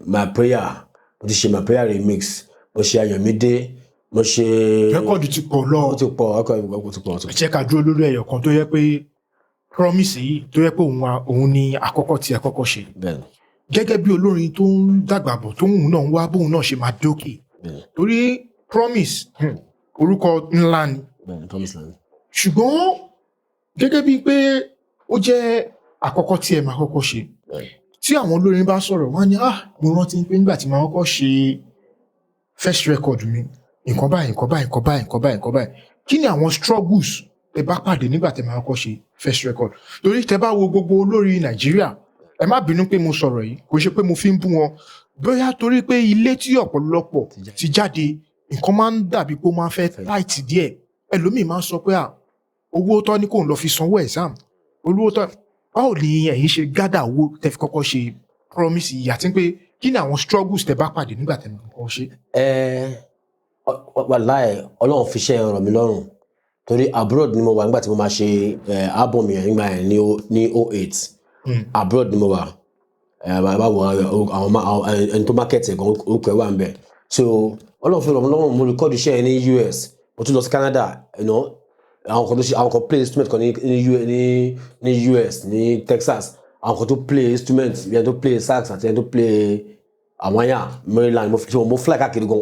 Speaker 1: My Prayer, mo ti ṣe My Prayer remix, mo ṣe Ayọ̀mídé, mo ṣe.
Speaker 2: Record ti pọ̀ lọ.
Speaker 1: Ó ti pọ̀, ọkọ̀ ó ti pọ̀, ó ti
Speaker 2: Ẹ
Speaker 1: pọ̀.
Speaker 2: jẹ́ ká dúró lórí ẹyọ kan tó yẹ pé Promise yìí, tó yẹ pé òun ni àkọ́kọ́ tí ẹ kọ́kọ́ ṣe.
Speaker 1: Bẹ́ẹ̀ni.
Speaker 2: Gẹ́gẹ́ bí olórin tó ń dàgbà bọ̀, tó ń náà ń wá bóun náà ṣe máa dókè, torí Promise, orúkọ ńlá ni.
Speaker 1: Bẹ́ẹ̀ni, Promise Land.
Speaker 2: Ṣùgbọ́n gẹ́gẹ́ bíi pé ó jẹ́ àkọ́kọ́ tí ẹ máa kọ́kọ́ ṣe, tí àwọn olórin bá sọ̀rọ̀, wọ́n á ní, "Ah, mo rántí pé nígbà tí màá kọ́kọ́ ṣe first record mi, nǹkan báyìí, nǹkan báyìí, nǹkan báyìí, nǹkan báyìí, nǹkan báyìí." Kí ni àwọn struggles tẹ bá pàdé nígbà tẹ máa kọ́kọ́ ṣe first record? Torí tẹ bá wo gbogbo olórin Nàìjíríà, ẹ má bínú pé mo sọ̀rọ̀ yìí, kò ṣe pé mo fi ń bú wọn, bóyá torí pé ilé tí ọ̀pọ̀lọpọ̀ ti jáde, nǹkan máa ń dàbí pé ó máa ń fẹ́ tight díẹ̀. Ẹlòmíì máa ń sọ pé à owó tọ́ ní kò ń lọ fi sanwó exam, olówó tọ́. Báwo ni ẹ̀yin ṣe gather owó tẹ́ fi kọ́kọ́ ṣe Promise yìí, àti pé kí ni àwọn struggles tẹ́ bá pàdé nígbà tẹ́ kọ́kọ́ ṣe?
Speaker 1: Ẹ wàláì, Ọlọ́run fi iṣẹ́ rọ̀ mí lọ́rùn, torí abroad ni mo wà nígbà tí mo máa ṣe album yẹn nígbà yẹn ní 08. Abroad ni mo wà. Ẹ bá wo àwọn ẹni tó market ẹ̀ gan, orúkọ ẹ̀ wà ń bẹ̀. So Ọlọ́run fi rọ̀ mí lọ́rùn, mo record iṣẹ́ yẹn ní US, mo tún lọ sí Canada, àwọn kan tó ṣe, àwọn kan play instrument kan ní US, ní Texas, àwọn kan tó play instrument, ẹni tó play sax àti ẹni tó play àwọn yà Maryland. Mo fi mo fly káàkiri gan.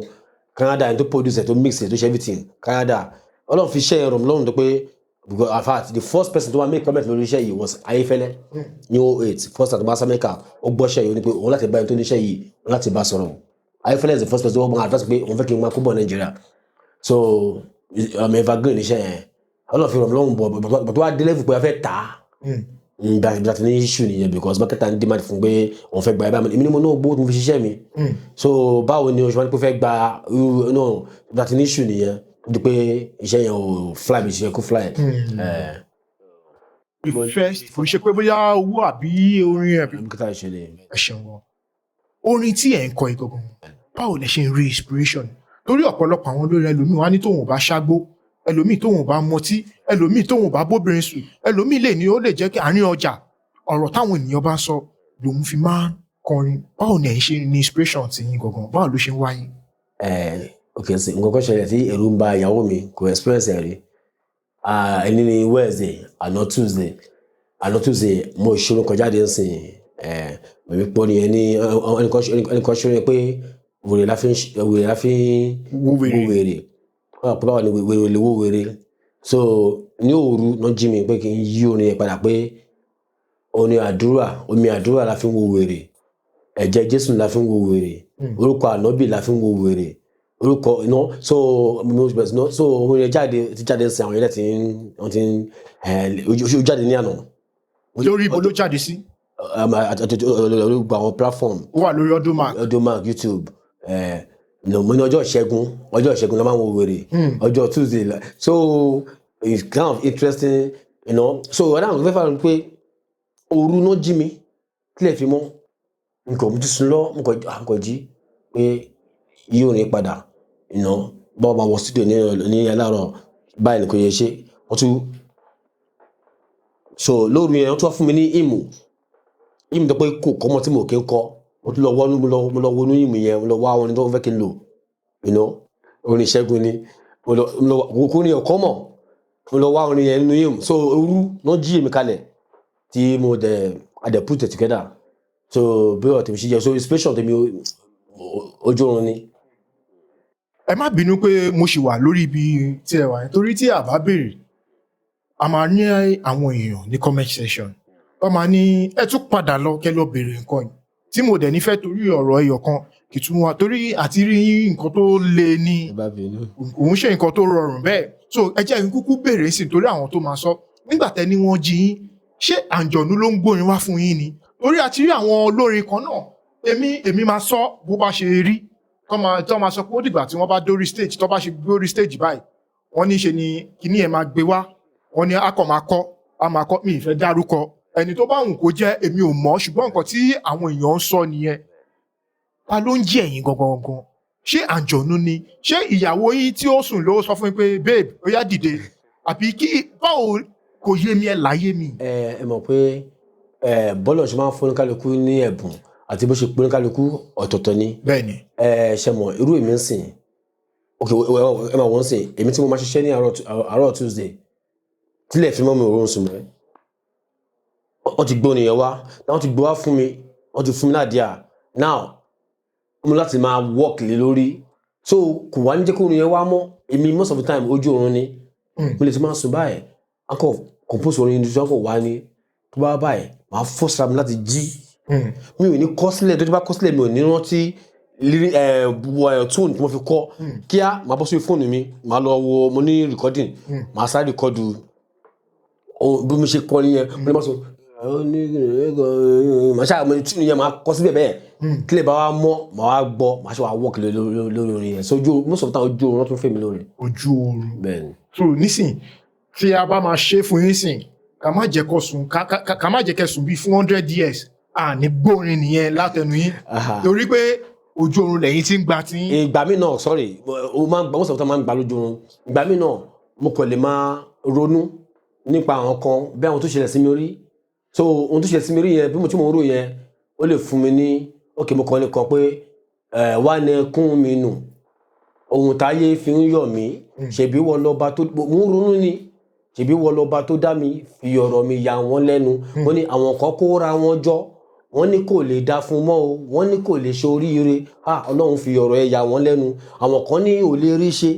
Speaker 1: Canada, ẹni tó produce ẹ, tó mix ẹ, tó ṣe everything Canada. Ọlọ́run fi iṣẹ́ yẹn rọ̀ mí lọ́rùn tó pé, because in fact the first person tó wá make comment lórí iṣẹ́ yìí was Ayéfẹ́lẹ́ ní 08. First time tó bá sí Amẹ́ríkà, ó gbọ́ iṣẹ́ yìí, ó ní pé òun láti bá ẹni tó ní iṣẹ́ yìí, òun láti bá sọ̀rọ̀. Ayéfẹ́lẹ́ is the first person tó wọ́n máa advice pé òun fẹ́ kí n máa kó bọ̀ Nàìjíríà. So evergreen iṣẹ́ yẹn, Ọlọ́run fi rọ̀ mí lọ́rùn bọ̀ tó wá dé level pé a fẹ́ tà á, gba ti ní issue nìyẹn, because marketer ní demand fún pé òun fẹ́ gba ẹ báyìí. Èmi ni mo náà gbówó tí mo fi ṣiṣẹ́ mi, so báwo ni oṣù wọn pé fẹ́ gba irú náà? Gba ti ní issue nìyẹn, ó di pé iṣẹ́ yẹn ò fly bí iṣẹ́ kó fly.
Speaker 2: First, kò ṣe pé bóyá owó àbí orin àbí.
Speaker 1: Marketer ṣe ni.
Speaker 2: Ẹ ṣeun gan. Orin tí ẹ̀ ń kọ ìgangan, báwo lẹ ṣe ń rí inspiration? Torí ọ̀pọ̀lọpọ̀ àwọn olórin, ẹlòmíì wá ní tóun ò bá ṣágbó, ẹlòmíì tóun ò bá mọtí, ẹlòmíì tóun ò bá bóbìnrin sùn, ẹlòmíì lè ní ó lè jẹ́ kí àárín ọjà, ọ̀rọ̀ táwọn ènìyàn bá sọ lòun fi máa ń kọrin. Báwo ni ẹ̀ ń ṣe ní inspiration tí yín gangan? Báwo ló ṣe ń wáyé?
Speaker 1: Ẹ ok, sí nǹkan kan ṣẹlẹ̀ tí ẹ̀rù ń ba ìyàwó mi, kò experience ẹ̀ rí. Ah, ẹni ní Wednesday, àná Tuesday, àná Tuesday, mo ṣòro kan jáde ń sìn ẹ mẹ̀mí pọ́ ni ẹni ẹnìkan ṣòro yẹn pé wèrè la fi ń
Speaker 2: wo wèrè.
Speaker 1: Wo wèrè. Wọ́n pẹ́ báwo ni wèrè lè wo wèrè. So ní òru náà jí mi pé kí n yí orin yẹn padà, pé orin àdúrà, omi àdúrà la fi ń wo wèrè, ẹ̀jẹ̀ Jésù la fi ń wo wèrè, orúkọ ànábì la fi ń wo wèrè, orúkọ iná. So mo bẹ̀rẹ̀ sí náà, so orin yẹn jáde, ti jáde sí àwọn yẹn ti ń wọ́n ti ń ẹ̀ ó jáde ní àná.
Speaker 2: Lórí ibo ló jáde sí?
Speaker 1: Àti lórí gbogbo àwọn platform.
Speaker 2: Ó wà lórí Audiomack?
Speaker 1: Audiomack, YouTube. Ẹ̀ mo ní ọjọ́ ìṣẹ́gun, ọjọ́ ìṣẹ́gun la máa ń wo wèrè, ọjọ́ Tuesday so it's kind of interesting. So ọ̀dà àwọn fẹ́ fà pé òru náà jí mi kílẹ̀ fi mọ́ nǹkan, mo ti sùn lọ, mo kàn jí pé yí orin padà, báwo máa wọ studio ní aláàárọ̀ báyìí ni kò yẹ ṣe. Wọ́n tún so lóru yẹn, wọ́n tún wá fún mi ní hymn, hymn tó pé kò kọ́mọ tí mo kí ń kọ́. Mo tún lọ wọnú, mo lọ wọnú hymn yẹn, mo lọ wá orin tó fẹ́ kí n lò, orin ìṣẹ́gun ni. Mo lọ kó ní ọkọ́ mọ̀, mo lọ wá orin yẹn nínú hymn. So òru náà jí èmi kalẹ̀ tí mo dẹ̀ I dẹ̀ put it together. So bí ọ̀rọ̀ tèmi ṣe jẹ́, so inspiration tèmi, ojú oorun ni.
Speaker 2: Ẹ má bínú pé mo ṣì wà lórí ibi tí ẹ wà yẹn, torí tí a bá béèrè, a máa ní àwọn èèyàn ní comment section, wọ́n máa ní ẹ tún padà lọ kẹ́ lọ béèrè nǹkan yìí, tí mo dẹ̀ nífẹ̀ẹ́ torí ọ̀rọ̀ ẹyọ kan kì í tún wá, torí àti rí nǹkan tó le ní
Speaker 1: Ẹ bá bínú.
Speaker 2: Òun ṣe nǹkan tó rọrùn bẹ́ẹ̀. So ẹ jẹ́ n kúkú béèrè sí, torí àwọn tó máa sọ nígbà tẹ́ ní wọ́n jí yín, ṣé àǹjọ̀nú ló ń gbórin wá fún yín ni? Torí àti rí àwọn olórin kan náà, èmi máa sọ bó bá ṣe rí, tó máa sọ pé ó dìgbà tí wọ́n bá dórí stage, tó bá ṣe dórí stage báyìí, wọ́n ní ṣe ni kíní ẹ̀ máa gbé wá, wọ́n ní a kàn máa kọ́, a máa kọ́. Mi ì fẹ́ dárúkọ ẹni tó bá wù kó jẹ́, èmi ò mọ̀, ṣùgbọ́n nǹkan tí àwọn èèyàn ń sọ nìyẹn. Ta ló ń jí ẹ̀yin gangan gangan? Ṣé àǹjọ̀nú ni? Ṣé ìyàwó yín tí ó sùn ló sọ fún yín pé, "Babe, ó yá, dìde"? Àbí kí báwo? Kò yé mi, ẹ láyé mi.
Speaker 1: Ẹ mọ̀ pé ẹ bọ́lọ̀ ṣe máa ń fún kálukú ní ẹ̀bùn àti bó ṣe pín kálukú ọ̀tọ̀ọ̀tọ̀ ni.
Speaker 2: Bẹ́ẹ̀ni.
Speaker 1: Ẹ ṣe mọ̀ irú èmi ń sìn, ok, ẹ máa wọ́n sìn, èmi tí mo máa ṣiṣẹ́ ní àárọ̀ Tuesday, tílẹ̀ fi mọ́ mi òórùn sùn mọ́. Wọ́n ti gbó nìyẹn wá, wọ́n ti gbó wá fún mi, wọ́n ti fún mi l'idea. Now mo láti máa work lé lórí, so kò wá ní jẹ́ kó orin yẹn wá mọ́ èmi. Most of the time, ojú oorun ni. Mo lè ti máa sùn báyìí, akọ compose orin ní ọkọ̀ wá ní tó bá báyìí, màá force ra mi láti jí. Mi ò ní kọ sílẹ̀, tó ti bá kọ sílẹ̀, mi ò ní rántí tune tí mo fi kọ. Kíá, màá bọ́ sórí fóònù mi, màá lọ wo, mo ní recording, màá sáré record bí mo ṣe kọ nìyẹn. Mo lè má sọ màá ṣáà mo tune yẹn, màá kọ síbẹ̀ bẹ́ẹ̀. Kílẹ̀ bá wa mọ́, màá wá gbọ́, màá ṣe wá work lórí orin yẹn. So ojú, most of the time, ojú oorun ló tún fẹ́ mi lórí.
Speaker 2: Ojú oorun.
Speaker 1: Bẹ́ẹ̀ ni.
Speaker 2: So nísìn tí a bá máa ṣe fún yín sìn, ká má jẹ́ kó sùn, ká má jẹ́ kẹ́ sùn bíi fún 100 years, à ní gbórin nìyẹn látẹnu yín, torí pé ojú oorun lẹ́yìn tí ń gba tí yín.
Speaker 1: Ìgbà mi náà, sorry, o máa ń gba, most of the time máa ń gba lójú oorun. Ìgbà mi náà, mo kàn lè máa ronú nípa àwọn kan bí àwọn tó ṣẹlẹ̀ sí mi rí. So ohun tó ṣẹlẹ̀ sí mi rí yẹn, bí mo tí mo ń rò yẹn, ó lè fún mi ní, ok, mo kàn lè kọ pé ẹ wá ní ẹkún mi nù, ohun táyé fi ń yọ̀ mí, ṣèbí wọ́n lọ́ba tó mo ń ronú ni, ṣèbí wọ́n lọ́ba tó dá mi, fi ọ̀rọ̀ mi yà wọ́n lẹ́nu. Wọ́n ní àwọn kan kóra wọn jọ, wọ́n ní kò lè dá fún mọ́ o, wọ́n ní kò lè ṣe oríire. Ah, Ọlọ́run, fi ọ̀rọ̀ ẹ yà wọ́n lẹ́nu. Àwọn kan ní ò lè rí ṣe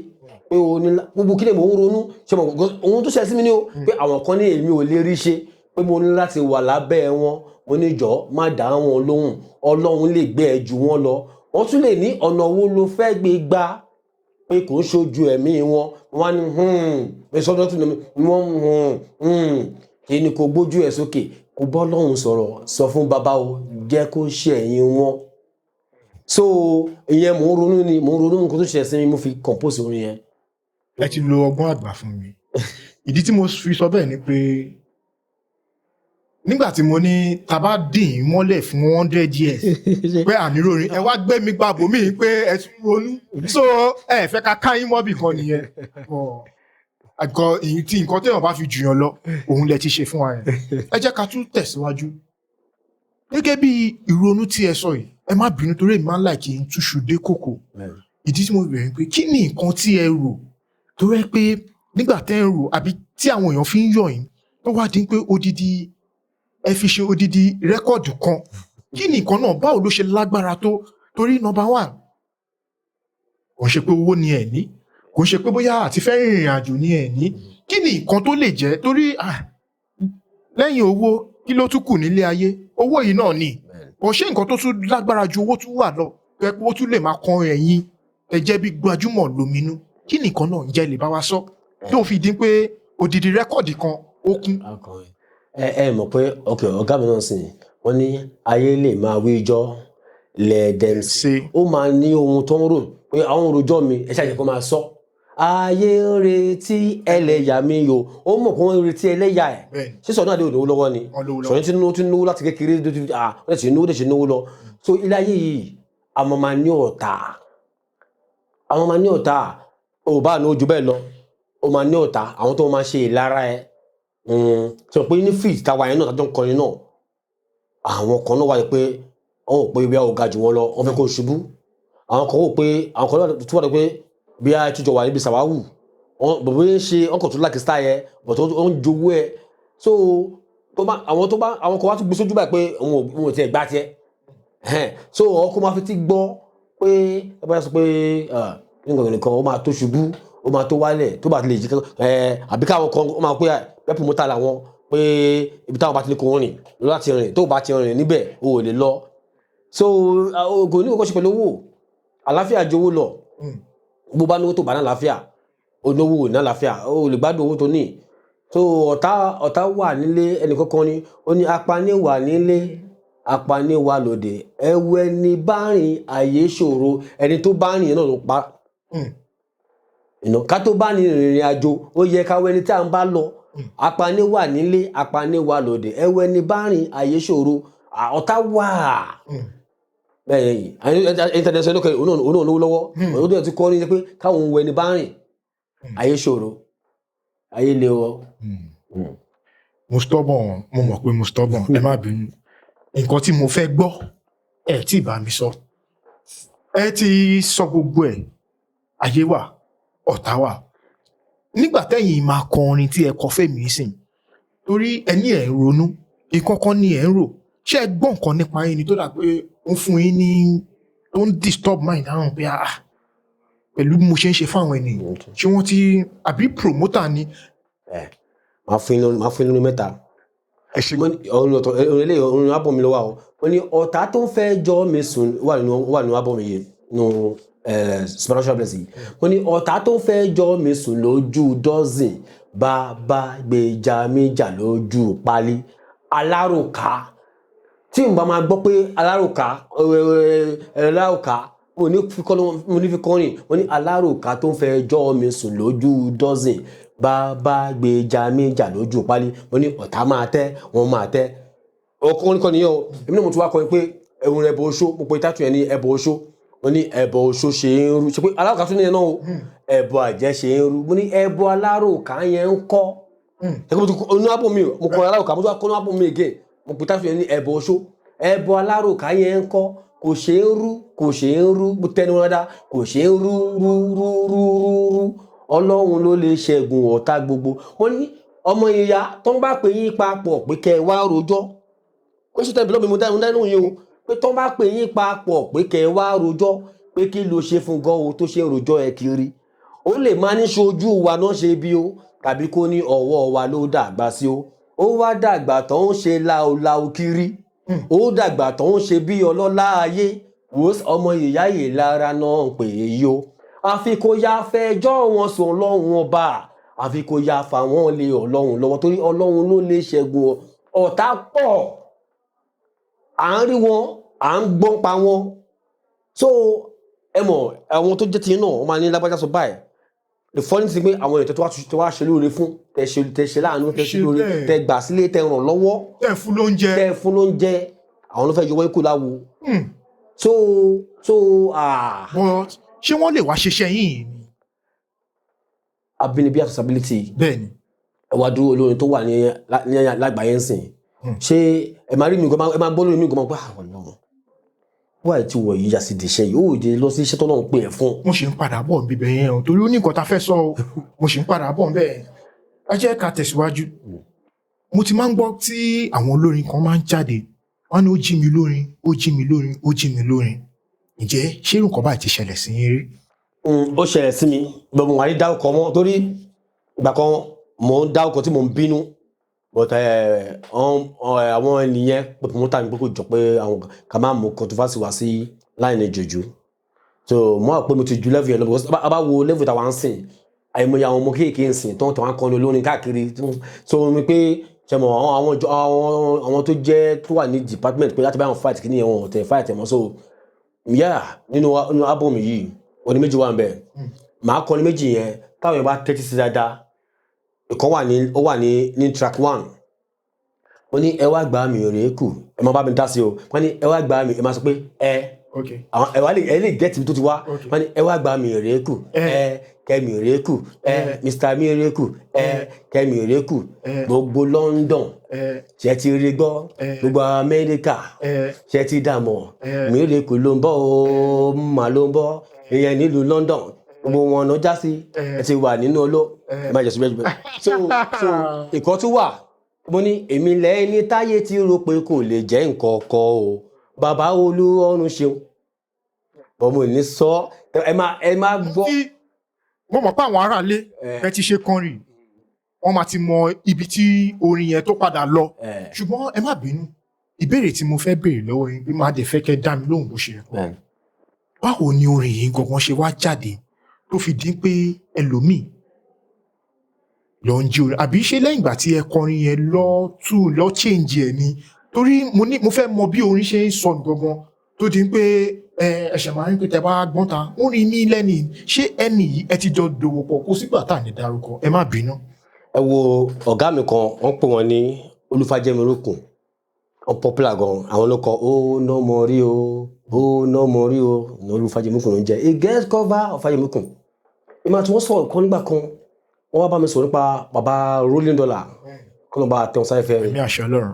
Speaker 1: pé o ní gbogbo kí ni mò ń ronú ṣe mọ̀ ohun tó ṣe sí mi ní o, pé àwọn kan ní èmi ò lè rí ṣe, pé mo ní láti wà lábẹ́ wọn. Mo ní jọ má dá wọn lóhùn, Ọlọ́run lè gbé ẹ jù wọ́n lọ. Wọ́n tún lè ní ọ̀nà wo ló fẹ́ gbé gbà, pé kò ń ṣojú ẹ̀mí wọn. Wọ́n á ní sọ́dọ̀ tún ní wọ́n kí ni kò gbójú ẹ̀ sókè, kò bọ́ lọ́hùn sọ̀rọ̀, sọ fún bàbá o, jẹ́ kó ṣe ẹ̀yìn wọn. So ìyẹn mò ń ronú ni, mò ń ronú nǹkan tó ṣẹlẹ̀ sí mi, mo fi compose orin yẹn.
Speaker 2: Ẹ ti lo ọgbọ́n àgbà fún mi. Ìdí tí mo fi sọ bẹ́ẹ̀ ni pé Nígbà tí mo ní tá bá dì í mọ́lẹ̀ fún 100 years pé àníròyìn, ẹ wá gbé mi gbàbọ̀ mí pé ẹ tún ronú, so ẹ fẹ́ ká káyín mọ́bì kan nìyẹn. Bọ̀, àgọ́ èyí tí nǹkan téèyàn bá fi jùyàn lọ, òun lẹ ti ṣe fún wa yẹn. Ẹ jẹ́ ká tún tẹ̀síwájú gẹ́gẹ́ bí ìrònú tí ẹ sọ yìí. Ẹ má bínú, torí èmi máa ń láì kí n túṣu dé kòkò. Ìdí tí mo bẹ̀rẹ̀ pé kí ni nǹkan tí ẹ rò tó rẹ́ pé nígbà tẹ́ ń rò àbí tí àwọn èèyàn fi ń yọ̀ yín, tó wá dín pé odidi ẹ fi ṣe odidi record kan, kí ni nǹkan náà? Báwo ló ṣe lágbára tó? Torí number one, kò ń ṣe pé owó ni ẹ ní, kò ń ṣe pé bóyá àti fẹ́ rìnrìn àjò ni ẹ ní. Kí ni nǹkan tó lè jẹ́? Torí lẹ́yìn owó, kí ló tún kù nílé ayé? Owó yìí náà ni. Kò ṣe nǹkan tó tún lágbára ju owó tún wà lọ tó yẹ pé ó tún lè máa kan ẹ̀yin ẹ jẹ́ bí gbajúmọ̀ lóminú? Kí ni nǹkan náà? Ǹjẹ́ lè bá wa sọ tó fi dín pé odidi record kan ó kún?
Speaker 1: Akọrin, ẹ mọ̀ pé, ok, ọ̀gá mi náà sìn, wọ́n ní ayé lè máa wíjọ́ lẹ́ẹ̀dẹ̀m
Speaker 2: ṣe.
Speaker 1: Ó máa ní ohun tó ń rò pé àwọn òròjọ́ mi, ẹ ṣáà jẹ́ kó máa sọ. Ayé ń retí ẹlẹ́yà mi yo, ó mọ̀ pé wọ́n ń retí ẹlẹ́yà ẹ̀. Ṣé Sunny Adé ò lówó lọ́wọ́ ni?
Speaker 2: Wọ́n lówó lọ́wọ́.
Speaker 1: Sunny tí náwó, tí náwó láti kékeré tó ti wọ́n ti náwó, ti náwó lọ. So ilé ayé yìí, àwọn máa ní ọ̀tá, àwọn máa ní ọ̀tá. Ò bá ní ojú bẹ́ẹ̀ lọ, ó máa ní ọ̀tá, àwọn tó máa ṣe ìlara ẹ̀. Sọ pé ní field táwa yẹn náà, tájọ́ ń kọrin náà, àwọn kan náà wà pé wọ́n wò pé bí a ò ga jù wọ́n lọ, wọ́n fẹ́ kó ṣubú. Àwọn kan wò pé, àwọn kan náà tún wà pé bí a tún jọ wà níbi sàwáwù wọn, bàbá yẹn ṣe wọn kò tún like style yẹn, but ó ń jowó ẹ. So tó bá àwọn, tó bá àwọn kan wá tún gbé sójú báyìí pé òun ò tiẹ̀ gbá tiẹ̀. So ọkọ máa fi ti gbọ́ pé ẹ bá sọ pé nǹkan nìkan, ó máa tó ṣubú, ó máa tó wálẹ̀, tó bá ti lè jí ẹ, àbí káwọn kan ó máa pé pẹ́pù promoter làwọn, pé ibi táwọn bá ti ní kó rìn láti rìn, tó bá ti rìn níbẹ̀, o ò lè lọ. So kò ní kókó ṣe pẹ̀lú owó. Àlàáfíà ju owó lọ. Bó bá náwó, tó bá ní àlàáfíà, onáwó ò ní àlàáfíà, o lè gbádùn owó tó ní. So ọ̀tá, ọ̀tá wà nílé ẹnìkankan ni. Ó ní apani wà nílé, apani wà lóde, ẹwọ ẹni bá rìn àyè ṣòro, ẹni tó bá rìn náà ló pa. Ká tó bá ní ìrìn àjò, ó yẹ ká wẹni tí a ń bá lọ. Apani wà nílé, apani wà lóde, ẹwọ ẹni bá rìn àyè ṣòro. Ọ̀tá wà. Bẹ́ẹ̀ yìí, ẹni tẹ̀lé sọ lókè, òun náà lówó lọ́wọ́, òun náà ti kọ́ ní pé káwọn wẹni bá rìn àyè ṣòro, ayé le o.
Speaker 2: Mo stubborn, mo mọ̀ pé mo stubborn, ẹ má bínú. Nǹkan tí mo fẹ́ gbọ́, ẹ tí ì bá mi sọ. Ẹ ti sọ gbogbo ẹ̀, ayé wà, ọ̀tá wà. Nígbà tẹ́yìn máa kọ orin tí ẹ kọ fẹ́mi sìn, torí ẹni ẹ̀ ń ronú, nǹkan kan ni ẹ̀ ń rò. Ṣé ẹ gbọ́ nǹkan nípa yín ni tó dà pé ó ń fún yín ní, tó ń disturb mind àwọn pé, ah, pẹ̀lú bí mo ṣe ń ṣe fáwọn ènìyàn, ṣé wọ́n ti àbí promoter ni?
Speaker 1: Ẹ máa fún yín lórí mẹ́ta.
Speaker 2: Ẹ ṣe.
Speaker 1: Mo ní ọ̀run ọ̀tọ̀, ọ̀run eléyìí, ọ̀run album mi ló wà o. Mo ní ọ̀tá tó ń fẹ́ jọ mi sùn wà nínú album yìí, nínú spiritual blessing. Mo ní ọ̀tá tó ń fẹ́ jọ mi sùn lójú dọ́sìn, bàbá gbèjà mi jà lójú pálí. Aláròká tí n bá máa gbọ́ pé aláròká, aláròká, mo ní fi kọ́, mo ní fi kọrin. Mo ní aláròká tó ń fẹ́ jọ mi sùn lójú dọ́sìn, bàbá gbèjà mi jà lójú pálí. Mo ní ọ̀tá máa tẹ́, wọ́n máa tẹ́. Ọkùnrin kan nìyẹn o. Èmi náà mo tún wá kọrin pé ẹ̀hún ẹbọ oṣó. Mo pe title yẹn ní ẹbọ oṣó. Mo ní ẹbọ oṣó ṣe ń rú, ṣe pé aláròká tún nìyẹn náà o, ẹbọ àjẹ́ ṣe ń rú. Mo ní ẹbọ aláròká yẹn ń kọ́. Ẹ̀kọ́ mo tún inú album mi, mo kọrin aláròká, mo tún wá kọ́ inú album mi again. Mo pe title yẹn ní ẹbọ oṣó. Ẹbọ aláròká yẹn ń kọ́, kò ṣe é rú, kò ṣe é rú. Mo tẹnu wọn dáadáa, kò ṣe é rú rú rú rú rú rú. Ọlọ́run ló lè ṣẹ́gun ọ̀tá gbogbo. Wọ́n ní ọmọ ìyá tó ń bá pè yín papọ̀ pé kẹ́ ẹ wá rojọ́, kó ṣe tẹ̀lé lọ́mọ mo dá lóhùn yín o, pé tó ń bá pè yín papọ̀ pé kẹ́ ẹ wá rojọ́, pé kí ló ṣe fún gan o tó ṣe rojọ́ ẹ kiri, ó lè má ní ṣojú wa náà ṣe bí o, tàbí kó ní ọwọ́ wa ló dàgbà sí o. Ó wá dàgbà tó ń ṣe láoláo kiri, ó dàgbà tó ń ṣe bí ọlọ́lá ayé. Wò ọmọ ìyá yìí lára náà ń pè é yó, àfi kó yá fẹjọ́ wọn sùn Ọlọ́run ọba, àfi kó yá fà wọ́n lé Ọlọ́run lọ́wọ́, torí Ọlọ́run ló lè ṣẹ́gun ọ̀tá. Pọ̀, à ń rí wọn, à ń gbọ́n pa wọn. So ẹ mọ̀, àwọn tó jẹ́ ti náà, wọ́n máa ní lágbájá sọ báyìí. The funny thing pé àwọn èèyàn tó wá ṣe lóore fún, tẹ ṣe láàánú, tẹ ṣe
Speaker 2: Ṣe
Speaker 1: lóore,
Speaker 2: bẹ́ẹ̀.
Speaker 1: tẹ gbà sílé, tẹ ràn lọ́wọ́,
Speaker 2: Tẹ̀ fún lóúnjẹ.
Speaker 1: tẹ fún lóúnjẹ, àwọn ló fẹ́ yọwọ́ ikú láwo. So
Speaker 2: But ṣé wọ́n lè wá ṣiṣẹ́ yìí ni?
Speaker 1: Abínibí accessibility.
Speaker 2: Bẹ́ẹ̀ni.
Speaker 1: Ẹ wá dúró, olórin tó wà ní lágbàáyé ń sìn, ṣé ẹ máa rí mi gan, ẹ máa gbọ́ lórí mi gan, máa gbọ́ àwọn náà wáyé tí wọ̀ yìí yà sí dìṣẹ́ yìí, ó jẹ́ lọ sí iṣẹ́ tó náà ń pè ẹ́ fún.
Speaker 2: Mo ṣì ń padà bọ̀ níbẹ̀ yẹn o, torí ó ní nǹkan tá a fẹ́ sọ o. Mo ṣì ń padà bọ̀ níbẹ̀. Ẹ jẹ́ ká tẹ̀síwájú. Mo ti máa ń gbọ́ tí àwọn olórin kan máa ń jáde, wọ́n ní ó jí mi lórin, ó jí mi lórin, ó jí mi lórin. Ǹjẹ́ ṣé irú nǹkan báyìí ti ṣẹlẹ̀ sí yín rí?
Speaker 1: Ó ṣẹlẹ̀ sí mi bẹ́ẹ̀, mo wà ní dárúkọ mọ́, torí ìgbà kan mò ń dárúkọ tí mò ń bínú, but àwọn ènìyàn pé promoter mi pé kò jọ pé àwọn ká má mú controversy wá sí line jòjò. So mo wà pé mo ti ju level yẹn lọ, because a bá wo level táwa ń sìn, àìmọye àwọn ọmọ kéèké ń sìn tó ń tọ́ wọn kọrin olórin káàkiri. So mi pé ṣe mọ àwọn tó jẹ́ tó wà ní department pé láti bá wọn fight kí ni wọn ò tẹ̀ fight ẹ̀ mọ́. So yeah, nínú album yìí, orin méjì wà ń bẹ̀, màá kọrin méjì yẹn táwọn yẹn bá tẹ́tí sí dáadáa. Ìkan wà ní, ó wà ní track one. Ó ní ẹ wá gbà mí rèé kù, ẹ máa bá mi dá sí o. Wọ́n ní ẹ wá gbà mí, ẹ máa sọ pé ẹ àwọn ẹ wá lè, ẹ lè get ibi tó ti wá. Wọ́n ní ẹ wá gbà mí rèé kù,
Speaker 2: Ẹ.
Speaker 1: ẹ kẹmí rèé kù, ẹ
Speaker 2: Ẹ.
Speaker 1: Mr Miracle, ẹ
Speaker 2: Ẹ.
Speaker 1: kẹmí rèé kù,
Speaker 2: Ẹ.
Speaker 1: gbogbo London
Speaker 2: Ẹ
Speaker 1: ṣe ti rí gbọ́,
Speaker 2: Ẹ.
Speaker 1: gbogbo Amẹ́ríkà
Speaker 2: ẹ
Speaker 1: ṣe ti dààmú,
Speaker 2: Ẹ.
Speaker 1: Miracle ló ń bọ̀ ó mà ló ń bọ̀, ìyẹn nílùú London, gbogbo wọn ló já sí.
Speaker 2: Ẹ.
Speaker 1: Ẹ ti wà nínú oló,
Speaker 2: Ẹ.
Speaker 1: ẹ má jẹ síbẹ̀ jù. So ìkọ́ tún wà, mo ní èmi lẹ́ni táyé tí rò pé kò lè jẹ́ nǹkan kan o, bàbá olú ọ̀run ṣeun, bọ́n mo ní sọ, ẹ má gbọ́.
Speaker 2: Tí mo mọ̀ pé àwọn aráalé
Speaker 1: Ẹ.
Speaker 2: ẹ ti ṣe kọrin, wọ́n máa ti mọ ibi tí orin yẹn tó padà lọ.
Speaker 1: Ẹ.
Speaker 2: Ṣùgbọ́n ẹ má bínú, ìbéèrè tí mo fẹ́ béèrè lọ́wọ́ yín bí máa dẹ̀ fẹ́ kẹ́ dá mi lóhùn bó ṣe yẹ kó. Báwo ni orin yìí gangan ṣe wá jáde tó fi dín pé ẹlòmíì lọ ń jí orin? Àbí ṣé lẹ́yìn ìgbà tí ẹ kọrin yẹn lọ tù lọ change ẹ̀ ni? Torí mo ní mo fẹ́ mọ bí orin ṣe ń sọnù gangan tó di pé ẹ ẹ̀ṣẹ̀ máa ń pè tẹ bá gbọ́n ta orin mi lẹ́ni. Ṣé ẹni yìí ẹ ti jọ dòwò pọ̀? Kó sígbà tá à ní dárúkọ, ẹ má bínú.
Speaker 1: Ẹ wo ọ̀gá mi kan, wọ́n pè wọ́n ní Olúfàjẹ́mirókùn, wọ́n popular gan. Àwọn ló kọ ó ná mọ rí o, ó ná mọ rí o ní Olúfàjẹ́mirókùn ló ń jẹ́, a guest cover of Fàjẹ́mirókùn. Ìmọ̀ àti wọ́n sọ̀rọ̀ kan nígbà kan, wọ́n wá bá mi sọ̀rọ̀ nípa bàbá Rolling Dollar, kọ́ ló ń bá tẹ̀wọ̀n sáré fẹ́ rẹ̀.
Speaker 2: Ẹ̀mí àṣẹ Ọlọ́run.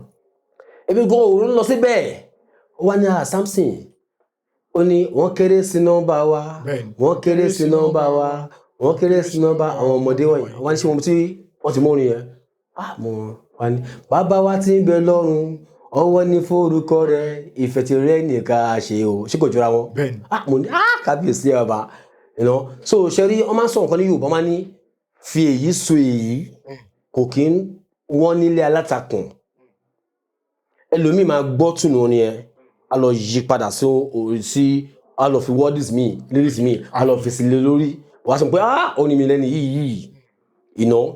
Speaker 1: Ebi gan òun lọ síbẹ̀, ó wá ní à Samson, ó ní wọ́n kéré sí nọ́mbà wa. Wọ́n kéré sí nọ́mbà wa, wọ́n kéré sí nọ́mbà àwọn ọmọdé wọ̀nyí. Wọ́n ní ṣé wọ́n tí wọ́n ti mú orin yẹn, ah, mo wá ní bàbá wa tí ń bẹ lọ́run, ọwọ́ ní forúkọ rẹ̀, ìfẹ́ ti rẹ̀ nìkan ṣe o, ṣé kò jọra wọn?
Speaker 2: Bẹ́ẹ̀ni.
Speaker 1: Ah, mo ní ah, kábíyèsí ẹ bàbá. So ṣe rí, wọ́n máa ń sọ nǹkan ní Yorùbá, wọ́n máa ní fi èyí so èyí, kò kí ń wọ́n nílé alátakùn. Ẹlòmíì máa gbọ́ tùnú orin yẹn, a lọ yí padà sí sí, a lọ fi words mi, lyrics mi, a lọ fi sílé lórí, wàá sọ pé ah, orin mi lẹ́nu yìí yìí.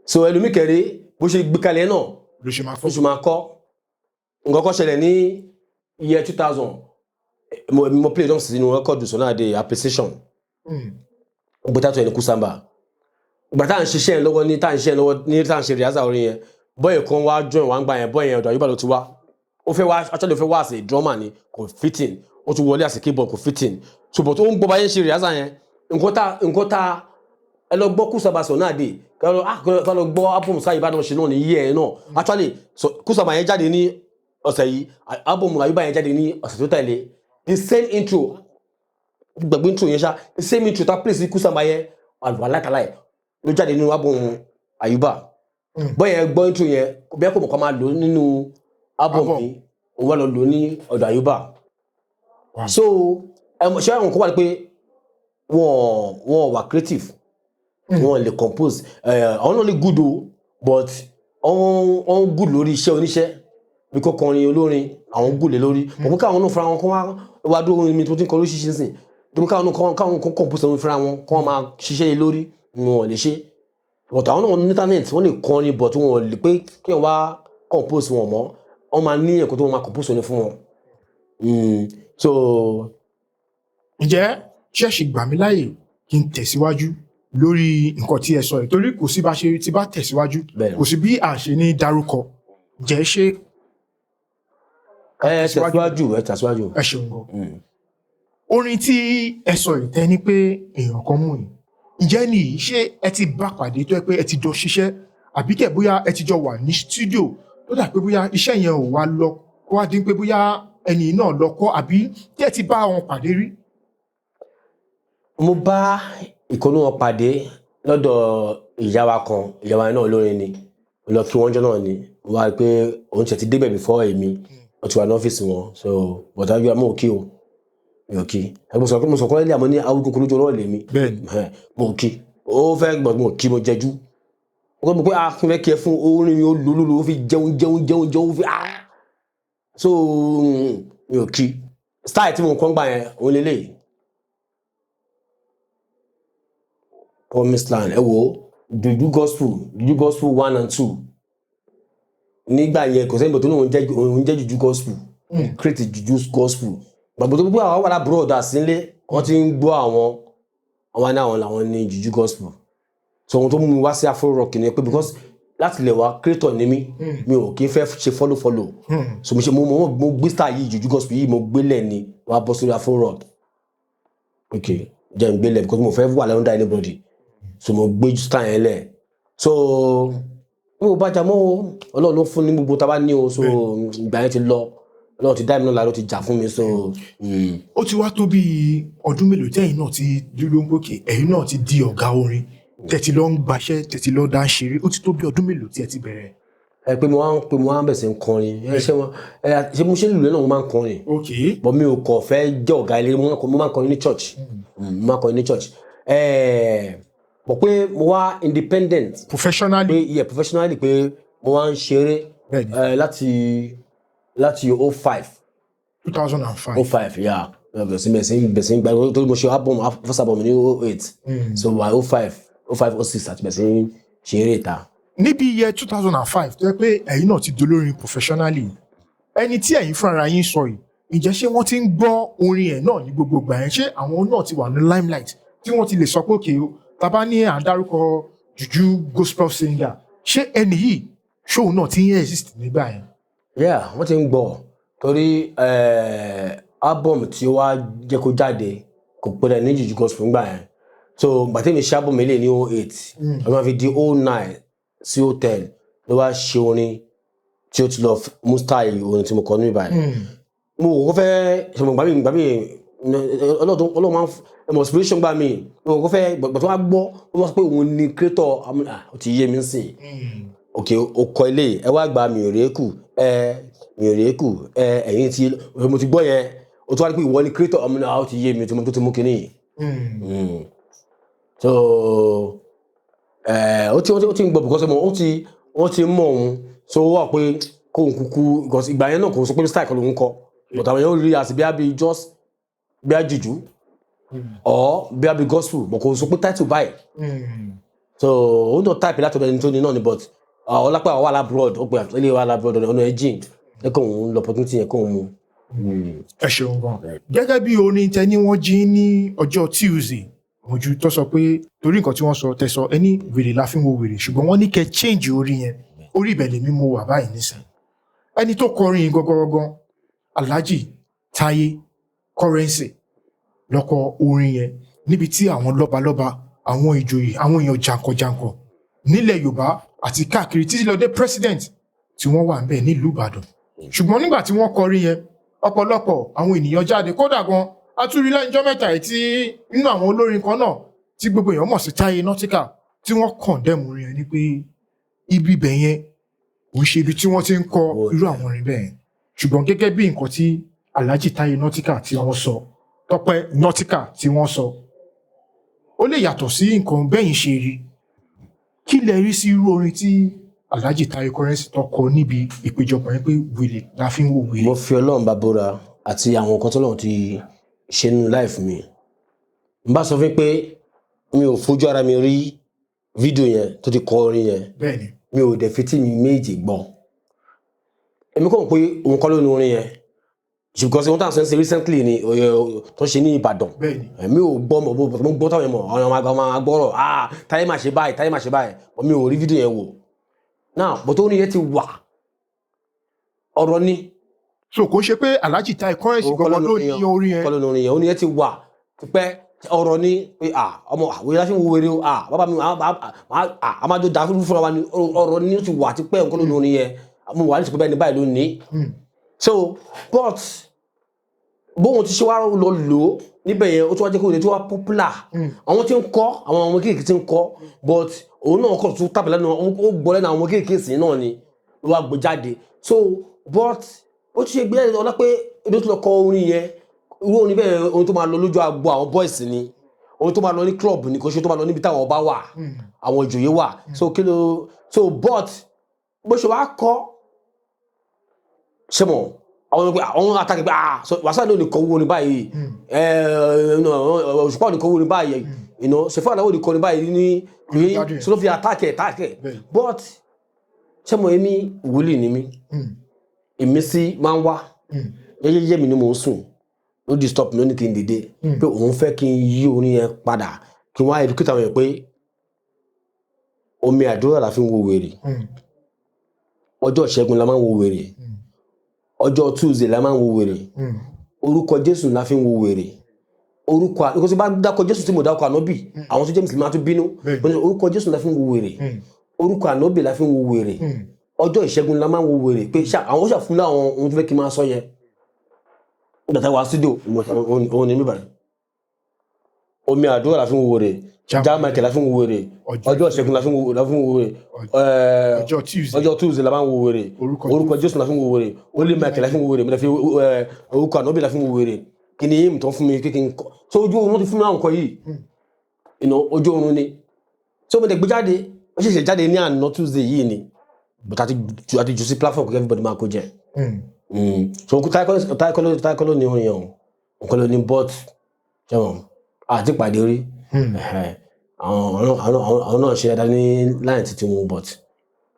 Speaker 1: So ẹlòmíì kẹrẹ, bó ṣe gbé kalẹ̀ náà
Speaker 2: ló ṣe máa
Speaker 1: ó
Speaker 2: fọ́.
Speaker 1: sì máa kọ́. Nǹkan kan ṣẹlẹ̀ ní year 2000, mo play drums sínú record Sunny Ade Appreciation. Gbé tátọ̀ ẹni Kusamba. Ìgbà tá à ń ṣiṣẹ́ yẹn lọ́wọ́ ní, tá à ń ṣiṣẹ́ lọ́wọ́ ní, tá à ń ṣe rehearsal orin yẹn, boy kan wá join wá ń gbà yẹn. Boy yẹn, ọ̀dọ̀ Àyùbá ló ti wá. Ó fẹ́ wá, actually ó fẹ́ wá as a drummer ni, kò fitting. Ó tún wọlé as a keyboard, kò fitting. So but ó ń gbọ́ báyẹn ṣe rehearsal yẹn, nǹkan tá ẹ lọ gbọ́ Kusamba Sunny Ade, kẹ́ lọ gbọ́ album sáyé Ìbàdàn ṣe náà ní yíyẹ yẹn náà. Actually, so Kusamba yẹn jáde ní ọ̀sẹ̀ yìí, album Àyùbá yẹn jáde ní ọ̀sẹ̀ tó tẹ̀lé. The same intro, gbàgbé intro yẹn ṣá, the same intro ta place Kusamba yẹn, alákàlà ẹ̀ ló jáde nínú album Àyùbá. Bọ́ọ̀ yẹn gbọ́ intro yẹn, bí ẹ kò mọ̀ kọ́ máa lò nínú album
Speaker 2: Album.
Speaker 1: mi, òun wà lọ lò ní ọ̀dọ̀ Àyùbá. So ṣé àwọn kan wà ní pé wọ́n wà creative, wọ́n lè compose, àwọn náà lè good o, but wọ́n good lórí iṣẹ́ oníṣẹ́ bí kò kọrin olórin, àwọn good lé lórí. Mọ̀ pé káwọn náà fúnra wọn kọ́ wá dúró orin mi tó ti ń kọ lóṣìṣẹ́ sìn tó káwọn náà káwọn kọ́ compose orin fúnra wọn, kọ́ máa ṣiṣẹ́ lé lórí, wọn ò lè ṣe. But àwọn náà ní talent, wọ́n lè kọrin, but wọn ò lè pé kí wọ́n wá compose wọn mọ́. Wọ́n máa ní ẹ̀kọ́ tó wọ́n máa compose orin fún wọn. So
Speaker 2: Ǹjẹ́ ṣẹ́ẹ̀ṣì gbà mí láàyè kí n tẹ̀síwájú? Lórí nǹkan tí ẹ sọ yìí, torí kò sí bá ṣe tí bá tẹ̀síwájú, kò sí bí a ṣe ní dárúkọ. Ǹjẹ́ ṣé
Speaker 1: Ẹ tẹ̀síwájú, ẹ tẹ̀síwájú.
Speaker 2: Ẹ ṣeun gan. Orin tí ẹ sọ yìí, tẹ́ ní pé èèyàn kan mú yìí, ǹjẹ́ ní yìí, ṣé ẹ ti bá pàdé tó yẹ pé ẹ ti jọ ṣiṣẹ́, àbí kẹ̀ bóyá ẹ ti jọ wà ní studio tó dà pé bóyá iṣẹ́ yẹn ò wá lọ, kó wá dín pé bóyá ẹni náà lọ kọ́, àbí tí ẹ ti bá wọn pàdé rí?
Speaker 1: Mo bá ìkànnì wọn pàdé lọ́dọ̀ ìyá wa kan. Ìyá wa náà olórin ni. Mo lọ kí wọ́n jọ náà ni, mo wá rí i pé òun tiẹ̀ ti débẹ̀ before èmi, wọ́n ti wà ní ọ́fíìsì wọn. So bọ̀dá yóò mo ò kí o, mi ò kí ẹ. Mo sọ kọ́lé àmọ́ ní awúgbó lójú ọlọ́ọ̀ lèmi. Mo ò kí. Ó fẹ́ gbọ̀n, mo ò kí, mo jẹjú. Mo kọ́ pé ah, kí n fẹ́ kí ẹ fún orin mi, ó lulú, ó fi jẹun jẹun jẹun jẹun, ó fi ah. So mi ò kí. Style tí mo kọ́ ń gbà yẹn, òun lélẹ́yìí, Promised Land. Ẹ wo juju gospel, juju gospel 1 and 2 nígbà yẹn, kò sẹ́yìn bọ̀ tó ní òun jẹ́ juju gospel. Create juju gospel gbàgbọ́ tó pé àwọn wà lábúrò ọ̀dọ̀ àsínlé, wọ́n ti ń gbọ́ àwọn ní àwọn làwọn ní juju gospel. So ohun tó mú mi wá sí Afro rock ni pé because láti lè wá creator ni mí, mi ò kí ń fẹ́ ṣe follow follow. So mo ṣe mo gbé star yìí, juju gospel yìí, mo gbélẹ̀ ni wọ́n á bọ́ sórí Afro rock. Ok, jẹ́ n gbélẹ̀ because mo fẹ́ wà lẹ́nu anybody. So mo gbé star yẹn lẹ̀. So mi ò bàjá mọ́ o. Ọlọ́run ló fún ní gbogbo tá a bá ní o. So ìgbà yẹn ti lọ, Ọlọ́run ti dá mi náà lára, ó ti jà fún mi. So.
Speaker 2: Ó ti wá tó bí ọdún mélòó tẹ́yìn náà ti dúró ń gòkè, ẹ̀yin náà ti di ọ̀gá orin, tẹ̀tí lọ ń gbaṣẹ́, tẹ̀tí lọ dá ń ṣeré? Ó ti tó bí ọdún mélòó tí ẹ ti bẹ̀rẹ̀?
Speaker 1: Ẹ pé mo wá ń pé mo wá ń bẹ̀ sí ń kọrin. Ẹ ṣé wọn ẹ ṣé mo ṣe ń lùlẹ̀ náà, mo máa ń kọrin, but mi ò kọ̀ fẹ́ jẹ́ ọ̀gá ilé. Mo máa ń kọrin ní church. Mo máa ń kọrin ní church. Mọ̀ pé mo wá independent
Speaker 2: Professionally.
Speaker 1: Pé yeah, professionally, pé mo wá ń ṣeré láti 05.
Speaker 2: 2005.
Speaker 1: 05, yeah. Bẹ̀rẹ̀ sí gba torí mo ṣe album, first album ní 08. So wà 05, 05, 06 àti bẹ̀rẹ̀ sí ṣeré ìta.
Speaker 2: Níbi year 2005 tó yẹ pé ẹ̀yin náà ti dolórin professionally, ẹni tí ẹ̀yin fúnra yín sọ yìí, ǹjẹ́ ṣé wọ́n ti ń gbọ́ orin ẹ̀ náà ní gbogbo ìgbà yẹn? Ṣé àwọn náà ti wà ní limelight tí wọ́n ti lè sọ pé òkè o, tàbá ní à ń dárúkọ juju gospel singer, ṣé ẹni yìí, ṣóun náà ti ń exist nígbà yẹn?
Speaker 1: Yeah, wọ́n ti ń gbọ́ torí album tí ó wá jẹ́ kó jáde kò pẹ́rẹ́ ní juju gospel ńgbà yẹn. So gbàtẹ́ mi ṣe album eléyìí ní 08, wọ́n máa fi di 09 sí 010 ló wá ṣe orin tí ó ti lọ mú style orin tí mo kọ ní ìbàyẹn. Mo wò ó fẹ́ ṣe mo gbàmí ọlọ́run máa ń ẹmọ inspiration gbà mí. Mo wò ó fẹ́ gbàtọ́ wá gbọ́, ó wá sọ pé òun ni creator. Ah, ó ti yé mi sìn. Ok, o kọ ilé ẹ wá gba mi ò rèé kù ẹ, mi ò rèé kù ẹ. Ẹ̀yìn tí mo ti gbọ́ yẹn, o tún wá ní pé ìwọ ni creator ọmọ náà, ó ti yé mi tí mo tó ti mú kinní yìí. So ó ti ń gbọ́ because mo ó ti wọ́n ti mọ̀ òun. So ó wà pé kóun kúkú because ìgbà yẹn náà kò sọ pé style kan lòun kọ, but àwọn yẹn ó rí as bí a bí just bí a jùjú or bí a bí gospel, but kò sọ pé title báyìí. So ó náà type láti ọ̀dọ̀ ẹni tó ní náà ni, but ọlápẹ́ àwọn wà l'abroad, ó pe ilé wa l'abroad, ọ̀nà ẹ̀ jìn ẹ kóun lọ opportunity yẹn kóun mú.
Speaker 2: Ẹ ṣeun gan. Gẹ́gẹ́ bí orin tẹ ní wọ́n jí ní ọjọ́ Tuesday mojú tó sọ pé torí nǹkan tí wọ́n sọ, tẹ sọ ẹni wèrè la fi ń wo wèrè, ṣùgbọ́n wọ́n ní kẹ́ change orin yẹn. Orí ibẹ̀ lèmi mo wà báyìí nísìn. Ẹni tó kọrin yìí gangan, Alhaji Taye Currency lọ́kọ orin yẹn, níbi tí àwọn lọ́balọ́ba, àwọn ìjòyè, àwọn èèyàn jàǹkànjàǹkàn nílẹ̀ Yorùbá àti káàkiri títí lọ dé president tí wọ́n wà ńbẹ̀ nílùú Ìbàdàn. Ṣùgbọ́n nígbà tí wọ́n kọrin yẹn, ọ̀pọ̀lọpọ̀ àwọn ènìyàn jáde. Kódà gan, atúrí lẹ́njọ́ mẹ́ta yìí tí nínú àwọn olórin kan náà tí gbogbo èèyàn mọ̀ sí Táyé Nautica, tí wọ́n condemn orin yẹn ní pé ibi ibẹ̀ yẹn kò ń ṣe ibi tí wọ́n ti ń kọ irú àwọn orin bẹ́ẹ̀. Ṣùgbọ́n gẹ́gẹ́ bí nǹkan tí Alhaji Táyé Nautica tí wọ́n sọ, Tọ́pẹ́ Nautica tí wọ́n sọ, ó lè yàtọ̀ sí nǹkan bẹ́yìn ṣe rí. Kí lẹ rí sí irú orin tí Alhaji Táyé Currency tó kọ níbi ìpéjọpọ̀ yẹn pé wèrè la fi ń wo wèrè?
Speaker 1: Mo fi Ọlọ́run bá búra àti àwọn nǹkan tọ́lọ́run ti ṣe nínú life mi, n bá sọ fún pé mi ò fojú ara mi rí fídíò yẹn tó ti kọ orin yẹn. Mi ò dẹ̀ fi tí mi méjì gbọ́. Èmi kàn pé òun kọ́ ló ní orin yẹn. Because ohun tá à ń sọ ṣe recently ni tó ṣe ní Ìbàdàn. Èmi ò gbọ́, mo gbọ́ táwọn èèyàn mọ̀, àwọn ọmọ máa gbọ́rọ̀, "Ah, Táyé máa ṣe báyìí, Táyé máa ṣe báyìí." But mi ò rí fídíò yẹn wò now, but orin yẹn ti wà, ọ̀rọ̀ ni.
Speaker 2: So kò ń ṣe pé Alhaji Tai Currency gangan ló ní orin yẹn?
Speaker 1: Kọ́ ló ní orin yẹn. Orin yẹn ti wà tipẹ́. Ọ̀rọ̀ ni pé, ah, ọmọ àwọn ìlàsí wo wéré o, ah, bàbá mi, a máa jọ dà fúnra wa ni. Ọ̀rọ̀ ni, ó ti wà tipẹ́. Kọ́ ló ní orin yẹn. Mo wà ní ìsìnkú bẹ́ẹ̀ ni báyìí ló ní. So but bóun ti ṣe wá lọ lò ó níbẹ̀ yẹn, ó tún wá jẹ́ kó lè tún wá popular. Àwọn tí ń kọ́, àwọn ọmọ kéèké tí ń kọ́, but òun náà kọ̀ tún tàbí lẹ́nu, ó gbọ́ lẹ́nu àwọn ọmọ kéèké sí náà ni ló wá gbé jáde. So but ó ti ṣe gbé jáde ọlá pé ebi tó lọ kọ orin yẹn, irú orin bẹ́ẹ̀, orin tó máa lọ lójú agbo àwọn boys ni, orin tó máa lọ ní club ni, kò ṣe tó máa lọ níbi táwọn ọba wà, àwọn ìjòyè wà. So kí ló, so but bó ṣe wá kọ́, ṣe mọ̀ àwọn ọmọ pé àwọn àtàkì pé, ah, so Wasiu ló ní kọ owó ní báyìí, Òṣùpá ò ní kọ owó ní báyìí, Ṣẹ̀fọ́ Àlàó ní kọ ní báyìí ní ní so ló fi attack ẹ̀. But ṣé mo, èmi wòlíì ni mí. Ìmísí máa ń wá. Jẹ́jẹ́jẹ́ mi ni mò ń sùn, ló disturb mi, ó ní kí n dìde, pé òun fẹ́ kí n yí orin yẹn padà, kí wọ́n á educate àwọn èèyàn pé omi àdúrà la fi ń wo wèrè, ọjọ́ ìṣẹ́gun la máa ń wo wèrè, ọjọ́ Tuesday la máa ń wo wèrè, orúkọ Jésù la fi ń wo wèrè, orúkọ àkókò tí bá dákọ Jésù tí mo dákọ ànábì, àwọn tó jẹ́ mùsùlùmí á tún bínú. Orúkọ Jésù la fi ń wo wèrè, orúkọ ànábì la fi ń wo wèrè, ọjọ́ ìṣẹ́gun la máa ń wo wèrè, pé àwọn ó ṣàfún láwọn ohun tó fẹ́ kí n máa sọ yẹn. Nígbà táwa studio, òun ni mí báyìí, omi àdúrà la fi ń wo wèrè, já Michael la fi ń wo wèrè, ọjọ́ ìṣẹ́gun la fi ń wo wèrè,
Speaker 2: ọjọ́ Tuesday,
Speaker 1: ọjọ́ Tuesday la máa ń wo wèrè, orúkọ Jésù la fi ń wo wèrè, Holy Michael la fi ń wo wèrè, mo la fi orúkọ ànábì la fi ń wo wèrè. Kí ni yéèmù tó ń fún mi kí n kọ? So ojú oorun ti fún mi àwọn nǹkan yìí, ojú oorun ni. So mo dẹ̀ gbé jáde, ó ṣẹ̀ṣẹ̀ jáde ní àná Tuesday yìí ni, but àti jù sí platform kí everybody máa kó jẹ. So Táyé kọ́ ló ní orin yẹn o, nǹkan ló ní, but jẹ́wọ̀n àti pàdé rí. Àwọn náà ṣe dáadáa ní láyìn títí wọn, but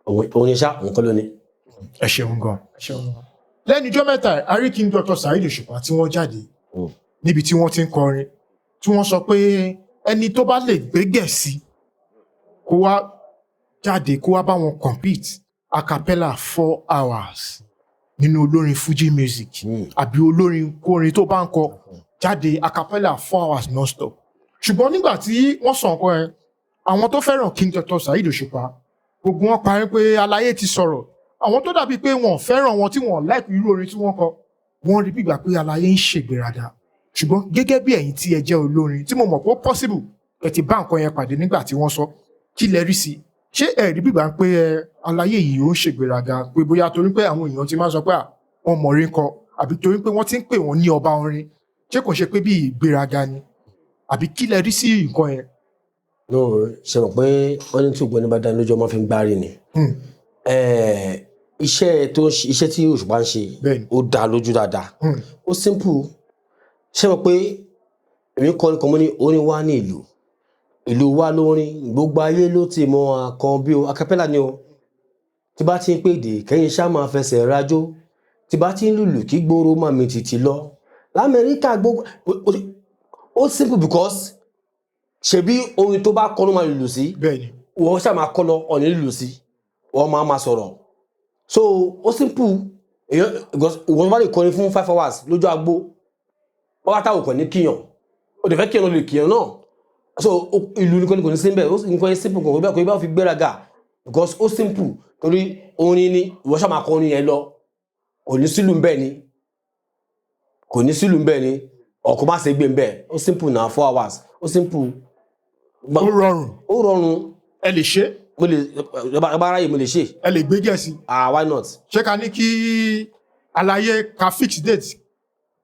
Speaker 1: òun ṣá, òun kọ́ ló ní.
Speaker 2: Ẹ ṣeun gan, ẹ ṣeun gan. Lẹ́nu ijọ́ mẹ́ta, a rí King Dr. Saheed Òṣùpá tí wọ́n jáde níbi tí wọ́n ti ń kọrin, tí wọ́n sọ pé ẹni tó bá lè gbé Gẹ̀ẹ́sì kó wá jáde, kó wá bá wọn compete a cappella 4 hours nínú olórin Fuji music àbí olórin kórin tó bá ń kọ jáde a cappella 4 hours non-stop. Ṣùgbọ́n nígbà tí wọ́n sọ nǹkan yẹn, àwọn tó fẹ́ràn King Dr. Saheed Òṣùpá, gbogbo wọn parí pé aláyé ti sọ̀rọ̀. Àwọn tó dàbí pé wọn ò fẹ́ràn wọn, tí wọn ò like irú orin tí wọ́n kọ, wọ́n rí bígbà pé aláyé ń ṣègbéraga. Ṣùgbọ́n gẹ́gẹ́ bí ẹ̀yin tí ẹ jẹ́ olórin, tí mo mọ̀ pé ó possible ẹ ti bá nǹkan yẹn pàdé nígbà tí wọ́n sọ, kí lẹ rí sí? Ṣé ẹ rí bígbà pé ẹ aláyé yìí ó ń ṣègbéraga, pé bóyá torí pé àwọn èèyàn ti máa ń sọ pé wọ́n mọ̀ orin kọ, àbí torí pé wọ́n ti ń pè wọ́n ní ọba orin, ṣé kò ṣe pé bí ìgbéraga ni, àbí kí lẹ rí sí nǹkan yẹn?
Speaker 1: No, ṣe mọ̀ pé wọ́n ní tí ògbóni bá dá lójú, ọmọ fi ń gbárí ni. Iṣẹ́ tó ń ṣe, iṣẹ́ tí Òṣùpá ń ṣe, ó dá lójú dáadáa. Ó simple. Ṣe mọ̀ pé èmi kọ́ ni kan, mo ní orin wa ní ìlú, ìlú wa lórin, gbogbo ayé ló ti mọ Àkànbí o. Acapella ni o. Tí bá ti ń pèdè kẹ́yìn ṣá máa fẹsẹ̀ rajó, tí bá ti ń lùlù kí gbòòrò máa mi tìtì lọ lamẹ́ríkà gbogbo. Ó simple because ṣebí orin tó bá kọ́ ló máa lùlù sí. Wọ́n ṣáà máa kọ́ lọ, ọ̀nà lùlù sí, wọ́n máa máa sọ̀rọ̀. So ó simple. Èèyàn, because wọ́n bá lè kọrin fún 5 hours lójú agbo, wọ́n bá táwọn kàn ní kíyàn, ó dẹ̀ fẹ́ kíyàn, ló lè kíyàn náà. So ìlú nìkan ni kò ní sí bẹ́ẹ̀. Ó nǹkan yẹn simple, kò bẹ́ẹ̀, kò bá fi gbéraga, because ó simple torí orin ni. Ìwọ ṣáà máa kọ orin yẹn lọ, kò ní sílù ńbẹ̀ ni, kò ní sílù ńbẹ̀ ni, ọkọ̀ má ṣe gbé ńbẹ̀. Ó simple na, 4 hours, ó simple.
Speaker 2: Ó rọrùn.
Speaker 1: Ó rọrùn.
Speaker 2: Ẹ lè ṣe?
Speaker 1: Mo lè ẹ bá ráyè, mo lè ṣe.
Speaker 2: Ẹ lè gbé Gẹ̀ẹ́sì?
Speaker 1: Ah, why not?
Speaker 2: Ṣé ká ní kí aláyé ká fix date?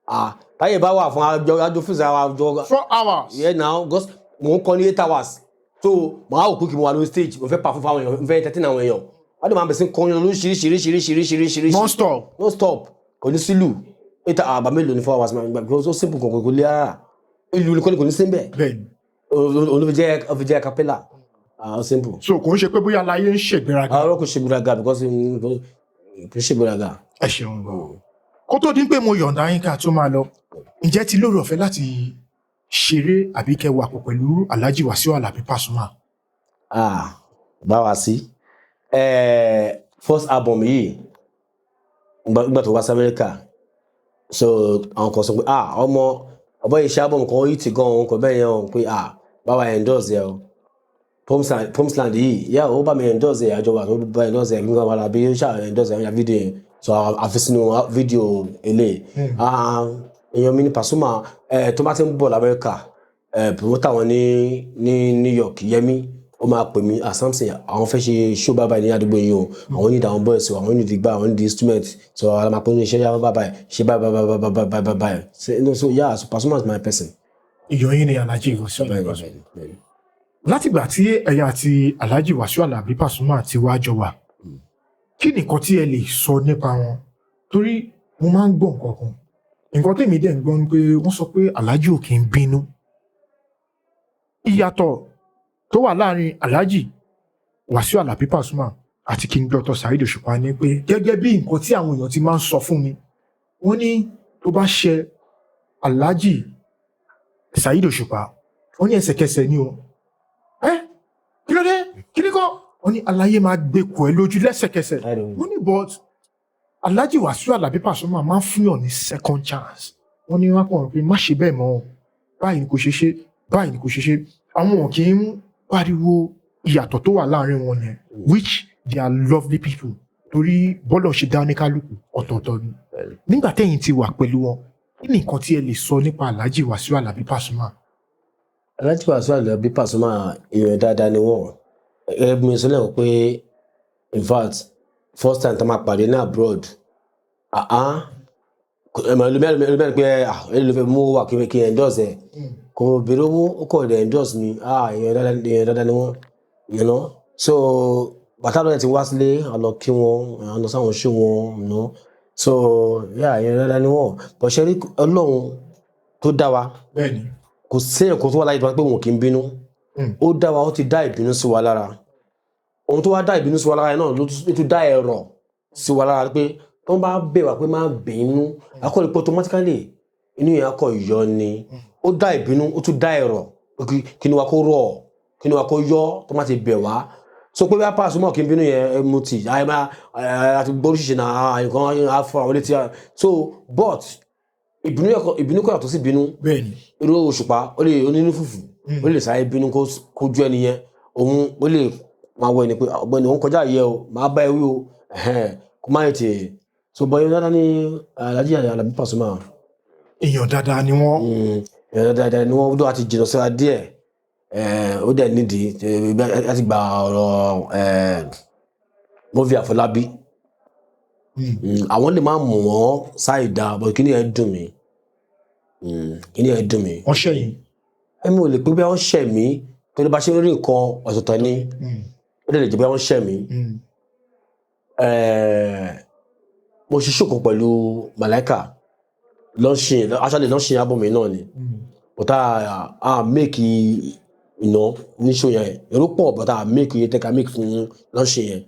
Speaker 1: Ah, táyé bá wà fún àjọ àjọ fún ìsara àjọ.
Speaker 2: 4 hours.
Speaker 1: Yeah now, because mo ń kọ ní 8 hours, so màá wò pé kí mo wà lórí stage, mo fẹ́ perform fún àwọn èèyàn, mo fẹ́ entertain àwọn èèyàn, wọ́n dẹ̀ máa bẹ̀rẹ̀ sí kọrin lóríṣiríṣiríṣiríṣiríṣiríṣi.
Speaker 2: Non stop.
Speaker 1: No stop, kò ní sílù. Eight àbá mélòó ni 4 hours máa ń gbà? Because ó simple, kò lè rárá. Ìlú nìkan ni kò ní sí bẹ́ẹ̀. Òun ló fi jẹ́, ó fi jẹ́ acapella. Ah, ó simple.
Speaker 2: So kò ń ṣe pé bóyá aláyé ń ṣègbéraga?
Speaker 1: Àwọn kò ṣe gbéraga, because kò ṣe gbéraga.
Speaker 2: Ẹ ṣeun gan. Kó tó dín pé mo yọ̀ǹda yín ká tó máa lọ, ǹjẹ́ ti lóore ọ̀fẹ́ láti ṣeré àbí kẹ́ wà pọ̀ pẹ̀lú Alhaji Wasiu Alabi Pasuma?
Speaker 1: Ah, báwa sí first album yìí, nígbà tó wá sí Amẹ́ríkà, so àwọn kan sọ pé, "Ah, ọmọ ọbọ yìí ṣe album kan, ó yìí ti gan òun kò bẹ́ẹ̀ yẹn o," pé, "Ah, báwa endorse yẹ o." Promised yìí yẹ, ó bá mi endorse yẹ, àjọwà tó bá endorse yẹ nígbà wàhálà bí ó ṣáà endorse yẹ fídíò yẹn, so àfi sínú fídíò eléyìí. Ah, èèyàn mi ní Pasuma. Tó bá ti ń bọ̀ l'Amẹ́ríkà, promoter wọn ní New York, Yẹmi, ó máa pè mí, "Ah, Samson, àwọn fẹ́ ṣe show bye bye ní àdúgbò yìí o, àwọn need àwọn boys o, àwọn need ìgbà, àwọn need instrument, so àwọn máa pè ní iṣẹ́ yàrá bye bye, ṣe bye bye bye bye bye bye bye bye." So, no, so yeah, so Pasuma is my person.
Speaker 2: Èèyàn yín ni Alhaji Wasiu Alabi Pasuma. Látìgbà tí ẹ̀yin àti Alhaji Wasiu Alabi Pasuma ti wá jọ wà, kí ni nǹkan tí ẹ lè sọ nípa wọn? Torí mo máa ń gbọ́ nǹkan kan, nǹkan tèmi dẹ̀ ń gbọ́ ni pé wọ́n sọ pé Alhaji ò kì í bínú. Ìyàtọ̀ tó wà láàrin Alhaji Wasiu Alabi Pasuma àti King Dr. Saheed Òṣùpá ni pé, gẹ́gẹ́ bí nǹkan tí àwọn èèyàn ti máa ń sọ fún mi, wọ́n ní tó bá ṣe Alhaji Saheed Òṣùpá, wọ́n ní ẹsẹ̀kẹsẹ̀ ni o. Ẹ kí ló dé, kí ni kọ́, wọ́n ní aláyé máa gbé kọ ẹ lójú lẹ́sẹ̀kẹsẹ̀. Wọ́n ní but Alhaji Wasiu Alabi Pasuma máa ń fúnyàn ní second chance. Wọ́n ní wọ́n kàn pé má ṣe bẹ́ẹ̀ mọ́ o, báyìí ni kò ṣe ṣe, báyìí ni kò ṣe ṣe. Àwọn ò kì í pariwo. Ìyàtọ̀ tó wà láàrin wọn yẹn, which they are lovely people, torí bọ́lọ̀ ṣe dá oníkálukú ọ̀tọ̀ọ̀tọ̀ ni. Nígbà tẹ́yìn ti wà pẹ̀lú wọn, kí ni nǹkan tí ẹ lè sọ nípa Alhaji Wasiu Alabi Pasuma?
Speaker 1: Alhaji Wasiu Alabi Pasuma, èèyàn dáadáa ni wọ́n. Ẹ bí mi sọ lẹ́wọ̀n pé in fact, first time tá máa pàdé ní abroad, ẹ̀mọ̀ ẹlòmíràn pé, ah, ẹ ló fẹ́ mú wà kí endorse ẹ̀, kò béèrè owó, ó kọ̀ dẹ̀ endorse mi. Ah, èèyàn dáadáa ni wọ́n. So bàtà lọ́yẹ̀ ti wá sílé, a lọ kí wọn, a lọ sáwọn show wọn. So yeah, èèyàn dáadáa ni wọ́n. But ṣe rí Ọlọ́run tó dá wa, kò sí ẹ̀kọ́ tó wà láyé tó wá pé wọn kì í bínú. Ó dá wa, ó ti dá ìbínú sí wa lára. Ohun tó wá dá ìbínú sí wa lára náà ló tún dá ẹ̀rọ sí wa lára pé tó ń bá bẹ̀ wá pé má bínú, akọ́lé pé automatically inú yẹn akọ yọ ni. Ó dá ìbínú, ó tún dá ẹ̀rọ pé kí ni wa kó rọ̀, kí ni wa kó yọ tó má ti bẹ̀ wá. So pé bí a Pasuma kì í bínú yẹn, ẹ mú tì àyè máa àti gbóríṣiṣẹ́ náà nǹkan á fọ àwọn létí. So but ìbínú kọ́ yàtọ̀ sí ìbínú. Irú Òṣùpá, ó lè onínú fùfù, ó lè sáré bínú kó ju ẹni yẹn, òun ó lè máa wọ ẹni pé ọ̀gbẹ́ni òun kọjá yẹ o, máa bá ẹ wí o, ẹhẹn, kó má tètè. So bọ́ yẹn dáadáa ní Alhaji Alabi Pasuma.
Speaker 2: Èèyàn dáadáa ni wọ́n.
Speaker 1: Èèyàn dáadáa ni wọ́n. Dó àti jìnnà síra díẹ̀, ó dẹ̀ nídìí láti gba ọ̀rọ̀ Murphy Àfọlábí. Àwọn lè má mọ̀ wọ́n ṣáìdá, but kí ni ẹ dùn mí. Kí ni ẹ dùn mí.
Speaker 2: Wọ́n ṣẹ̀yìn?
Speaker 1: Ẹ̀mi ò lè pé bí wọ́n ṣẹ̀ mí, torí bá ṣe ń rí nǹkan ọ̀tọ̀ọ̀tọ̀ ni. Ó dẹ̀ lè jẹ́ bí wọ́n ṣẹ̀ mí. Mo ṣe show kan pẹ̀lú Malaika, launching, actually launching album mi náà ni, but a make iná ní show yẹn, èrò pọ̀, but a make iye tẹ́ka make fún launching yẹn.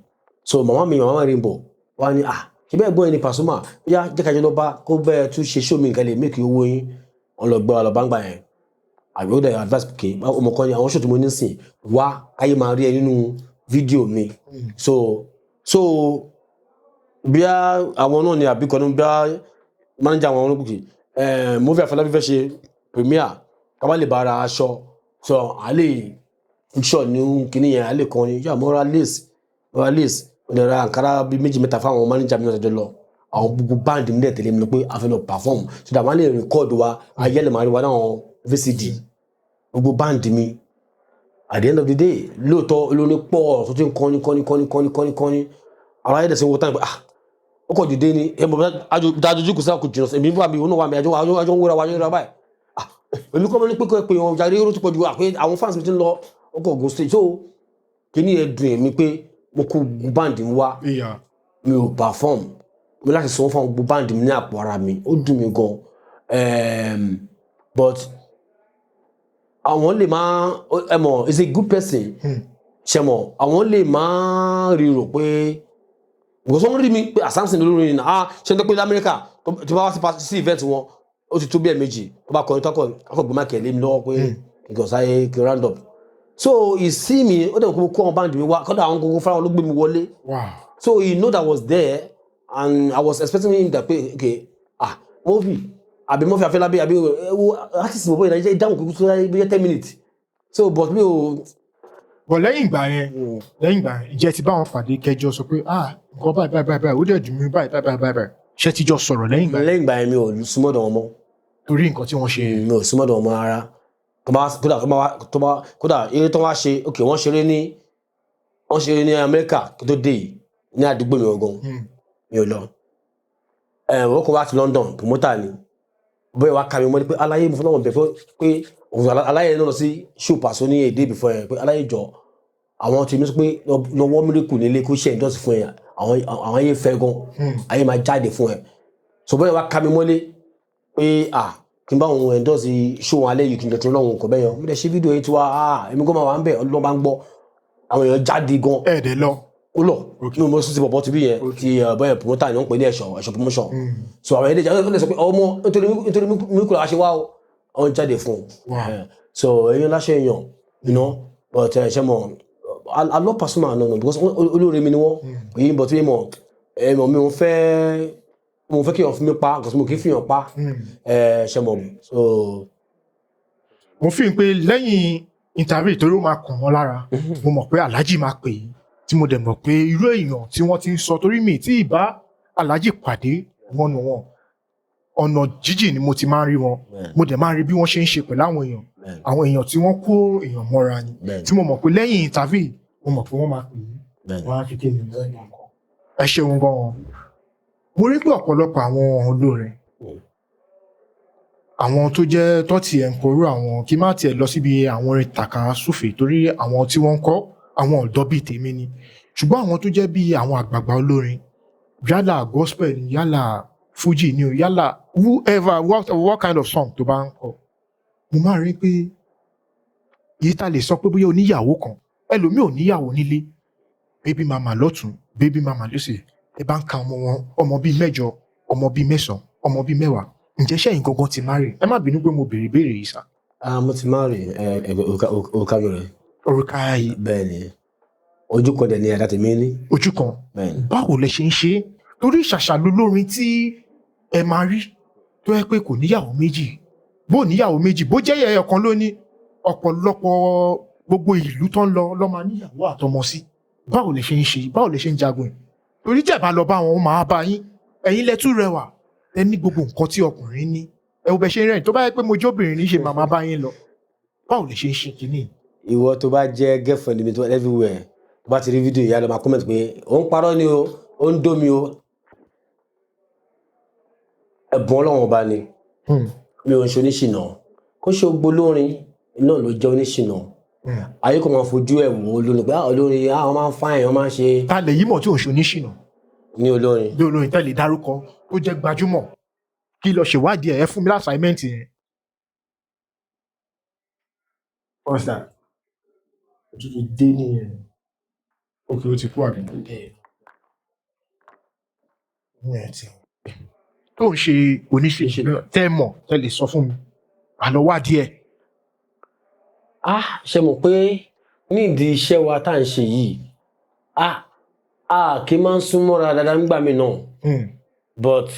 Speaker 1: So màmá mi, màmá Rainbow, wá ní, "Ah, ṣe bẹ́ẹ̀ gbọ́n yẹn ni Pasuma, ó yá, jẹ́ ká jọ lọ bá kó bẹ́ẹ̀ tún ṣe show mi, nǹkan lè make owó yín." Wọ́n lọ gbọ́ lọ bá ń gbà yẹn, àbí ó dẹ̀ advice pé ọmọ kan ní àwọn show tí mo ní sìn wá, káyé máa rí ẹ nínú fídíò mi. So bí àwọn náà ni àbí kan ní bí manager àwọn olókùnkì Murphy Àfọlábí fẹ́ ṣe premiere, ká bá lè bá ara aṣọ, so a lè picture ní kinní yẹn, a lè kàn ní yà. Mo ra lace, mo lè ra àǹkárá bíi méjì mẹ́ta fáwọn manager mi náà tẹ́jọ́ lọ. Àwọn gbogbo band mi dẹ̀ tẹ̀lé mi lọ pé a fẹ́ lọ perform, so that wọ́n lè record wa, ayé lè máa rí wa náà VCD, gbogbo band mi. At the end of the day, lóòótọ́ olórin pọ̀ tó ti ń kọ́ni kọ́ni kọ́ni kọ́ni kọ́ni kọ́ni, àwọn ayé dẹ̀ sí wo tán pé, ah, ó kọ̀ dìde ni ẹ mọ̀ dájú kò sí àkó jìnnà, èmi wà mí, òun náà wà mí, àjọ ń wúra wa, àjọ ń wúra báyìí. Ah, èmi kọ́ mọ́ ní pé kọ́ ẹ pé wọn jáde, ó ti pọ̀ ju àpé àwọn fans mi ti ń lọ, ó kọ̀ gun stage. So kíní ẹ dùn èmi pé mo kó band mi wá, mi ò perform, mo láti sanwó fún àwọn gbogbo band mi ní àpò ara mi. Ó dùn mí gan. But àwọn lè máa ẹ mọ̀, is a good person. Ṣe mọ̀, àwọn lè máa ríro pé Because wọ́n rí mi pé Samson olórin ni. Ah, ṣe ń tẹ́ pé lamẹ́ríkà tó bá wá sí event wọn, ó ti tó bí ẹ̀ẹ̀mejì tó bá kọrin tọkọ akọ gbọmọ kẹlẹ mi lọ́wọ́ pé nǹkan sáyé kí round up. So he see me, ó dẹ̀ kó kó àwọn band mi wá, kọ́dà àwọn gbogbo fúnra wọn ló gbé mi wọlé. So he know that I was there and I was expecting him that pé, okay, ah, Murphy àbí Murphy Afẹ́lábí àbí wo artist bọ̀bọ̀ yìí náà dáhùn kúkú tó láyé bí 10 minutes. So, but mi ò.
Speaker 2: Bọ̀ lẹ́yìn ìgbà yẹn, ǹjẹ́ ti bá wọn pàdé kẹjọ sọ pé, ah, nǹkan báyìí báyìí báyìí báyìí, ó dẹ̀ dùn mí, báyìí báyìí báyìí báyìí? Ṣé ti jọ sọ̀rọ̀ lẹ́yìn ìgbà yẹn?
Speaker 1: Lẹ́yìn ìgbà yẹn, mi ò súnmọ́ ọ̀dọ̀ wọn mọ́.
Speaker 2: Torí nǹkan tí wọ́n ṣe.
Speaker 1: Mi ò súnmọ́ ọ̀dọ̀ wọn mọ́ rárá. Tó bá kódà tó bá tó bá kódà eré tó wá ṣe, ok, wọ́n ṣeré ní Amẹ́ríkà kí tó dé yìí ní àdúgbò mi gangan. Mi ò lọ. Ẹ wọ́n kọ́ wá ti London, promoter ni, bóyá wàá ka mi mọ́ ni pé aláyé mo fọlọ́wọ́n bẹ̀ fún pé òun aláyé náà lọ sí show Paso ní èdè before yẹn, pé aláyé jọ àwọn tí mi sọ pé lọ́wọ́ miracle nílé kó ṣe endorse fún ẹ, àwọn ayé fẹ́ gan, ayé máa jáde fún ẹ. So bóyá wàá ka mi mọ́lé pé, ah, kí n bá òun endorse show wọn alẹ́ yìí, kí n jọ tó lọ́wọ́ nǹkan bẹ́ẹ̀ yẹn. Mo dẹ̀ ṣe fídíò yìí tí wá, ah, èmi gan máa wà ń bẹ̀, ọlọ́run bá ń gbọ́, àwọn èèyàn jáde gan.
Speaker 2: Ẹ̀ dẹ̀ lọ?
Speaker 1: Ó lọ ní mo sún ti bọ̀bọ̀ ti bí yẹn ti bọ́yẹ̀ promoter ni wọ́n pè ní ẹ̀ṣọ́ promotion. So àwọn ẹ̀dẹ̀ jáde, ó lè sọ pé ọmọ nítorí mi kò lè ṣe wá o, àwọn jáde fún un. So èèyàn láṣẹ èèyàn, but ẹ ṣe mọ, I love Pasuma, no, because olóore mi ni wọ́n èyí, but mi mọ̀ ẹ mọ̀ mi ò fẹ́, mo fẹ́ kí èèyàn fún mi pa, because mo kì í fi hàn pa. Ẹ ṣe mọ̀, so.
Speaker 2: Mo fi hàn pé lẹ́yìn interview, torí ó máa kàn wọ́n lára, mo mọ̀ pé Alhaji máa pè yín, tí mo dẹ̀ mọ̀ pé irú èèyàn tí wọ́n ti ń sọ, torí mi tí ì bá Alhaji pàdé wọn nù wọn, ọ̀nà jíjìn ni mo ti máa ń rí wọn. Mo dẹ̀ máa ń rí bí wọ́n ṣe ń ṣe pẹ̀lú àwọn èèyàn, àwọn èèyàn tí wọ́n kó èèyàn mọ́ra ni, tí mo mọ̀ pé lẹ́yìn interview, mo mọ̀ pé wọ́n máa pè yín, wọ́n á fi kí ni. Ẹ ṣeun gan-an. Mo rí pé ọ̀pọ̀lọpọ̀ àwọn olórin, àwọn tó jẹ́ tó tiẹ̀ ń kọrú àwọn, kí má tiẹ̀ lọ síbi àwọn orin tàkasúfè, torí àwọn tí wọ́n ń kọ́, àwọn ọ̀dọ́ bíi tèmi ni, ṣùgbọ́n àwọn tó jẹ́ bíi àwọn àgbààgbà olórin, yálà gospel ni, yálà fuji ni o, yálà whoever, what kind of song tó bá ń kọ, mo máa rí pé èyí tá lè sọ pé bóyá oníyàwó kan, ẹlòmíì ò níyàwó nílé, baby mama lọ́tún, baby mama lósì, ẹ bá ń ka ọmọ wọn, ọmọ bíi 8, ọmọ bíi 9, ọmọ bíi 10. Ǹjẹ́ sẹ́yìn gangan ti marry? Ẹ má bínú pé mo béèrè ìbéèrè yìí sá.
Speaker 1: Ah, mo ti marry. Ẹ ẹ òrùka mi rẹ.
Speaker 2: Òrùka yìí?
Speaker 1: Bẹ́ẹ̀ ni, ojú kan dẹ̀ ni ẹ̀dá tèmi ní.
Speaker 2: Ojú kan?
Speaker 1: Bẹ́ẹ̀ ni.
Speaker 2: Báwo lẹ ṣe ń ṣe é? Torí ṣàṣà lolórin tí ẹ máa rí tó yẹ pé kò níyàwó méjì. Bó níyàwó méjì, bó jẹ́ ẹyọ kan ló ní, ọ̀pọ̀lọpọ̀ gbogbo ìlú tó ń lọ lọ́ máa níyàwó àtọmọ sí. Báwo lẹ ṣe ń ṣe? Báwo lẹ ṣe ń jagun ẹ̀? Torí jẹ̀bá lọ bá wọn, ó máa bá yín. Ẹ̀yin lẹ tún rẹwà, ẹ ní gbogbo nǹkan tí ọkùnrin ní. Ẹ wo bẹ ṣe ń rẹ́rìn, tó bá yẹ pé mo jóbìnrin ní ṣe màmá bá yín lọ. Báwo lẹ ṣe ń ṣe kínní?
Speaker 1: Ìwọ tó bá jẹ́ girlfriend mi tó everywhere, tó bá ti rí fídíò ìyá lọ, máa comment pé ó ń parọ́ ni o, ó ń dó mi o. Ẹ̀bùn Ọlọ́run Ọba ni. Mi ò ń ṣe oníṣìnà. Kó ṣe gbogbo olórin náà ló jẹ́ oníṣìnà. Ayé kò máa fojú ẹ̀ wò ó lónìí pé, ah, olórin, ah, wọ́n máa ń fáyìn, wọ́n máa ń ṣe.
Speaker 2: Ta lè yí mọ̀ tí ò ń ṣe oníṣìnà?
Speaker 1: Ní olórin?
Speaker 2: Bí olórin tẹ́lẹ̀ dárúkọ tó jẹ́ gbajúmọ̀, kí lọ ṣèwádìí ẹ̀. Ẹ fún mi l'assignment yẹn. What's that? Òtútù dé nìyẹn. Ok, ó ti kú àbí? Ìyẹn ti tó ń ṣe oníṣègùn tẹ́ mọ̀, tẹ́ lè sọ fún mi, àlọ́ wádìí ẹ̀.
Speaker 1: Ah, ṣe mọ̀ pé nídìí iṣẹ́ wa tá à ń ṣe yìí, ah ah, kì í máa ń súnmọ́ra dáadáa nígbà míì náà, but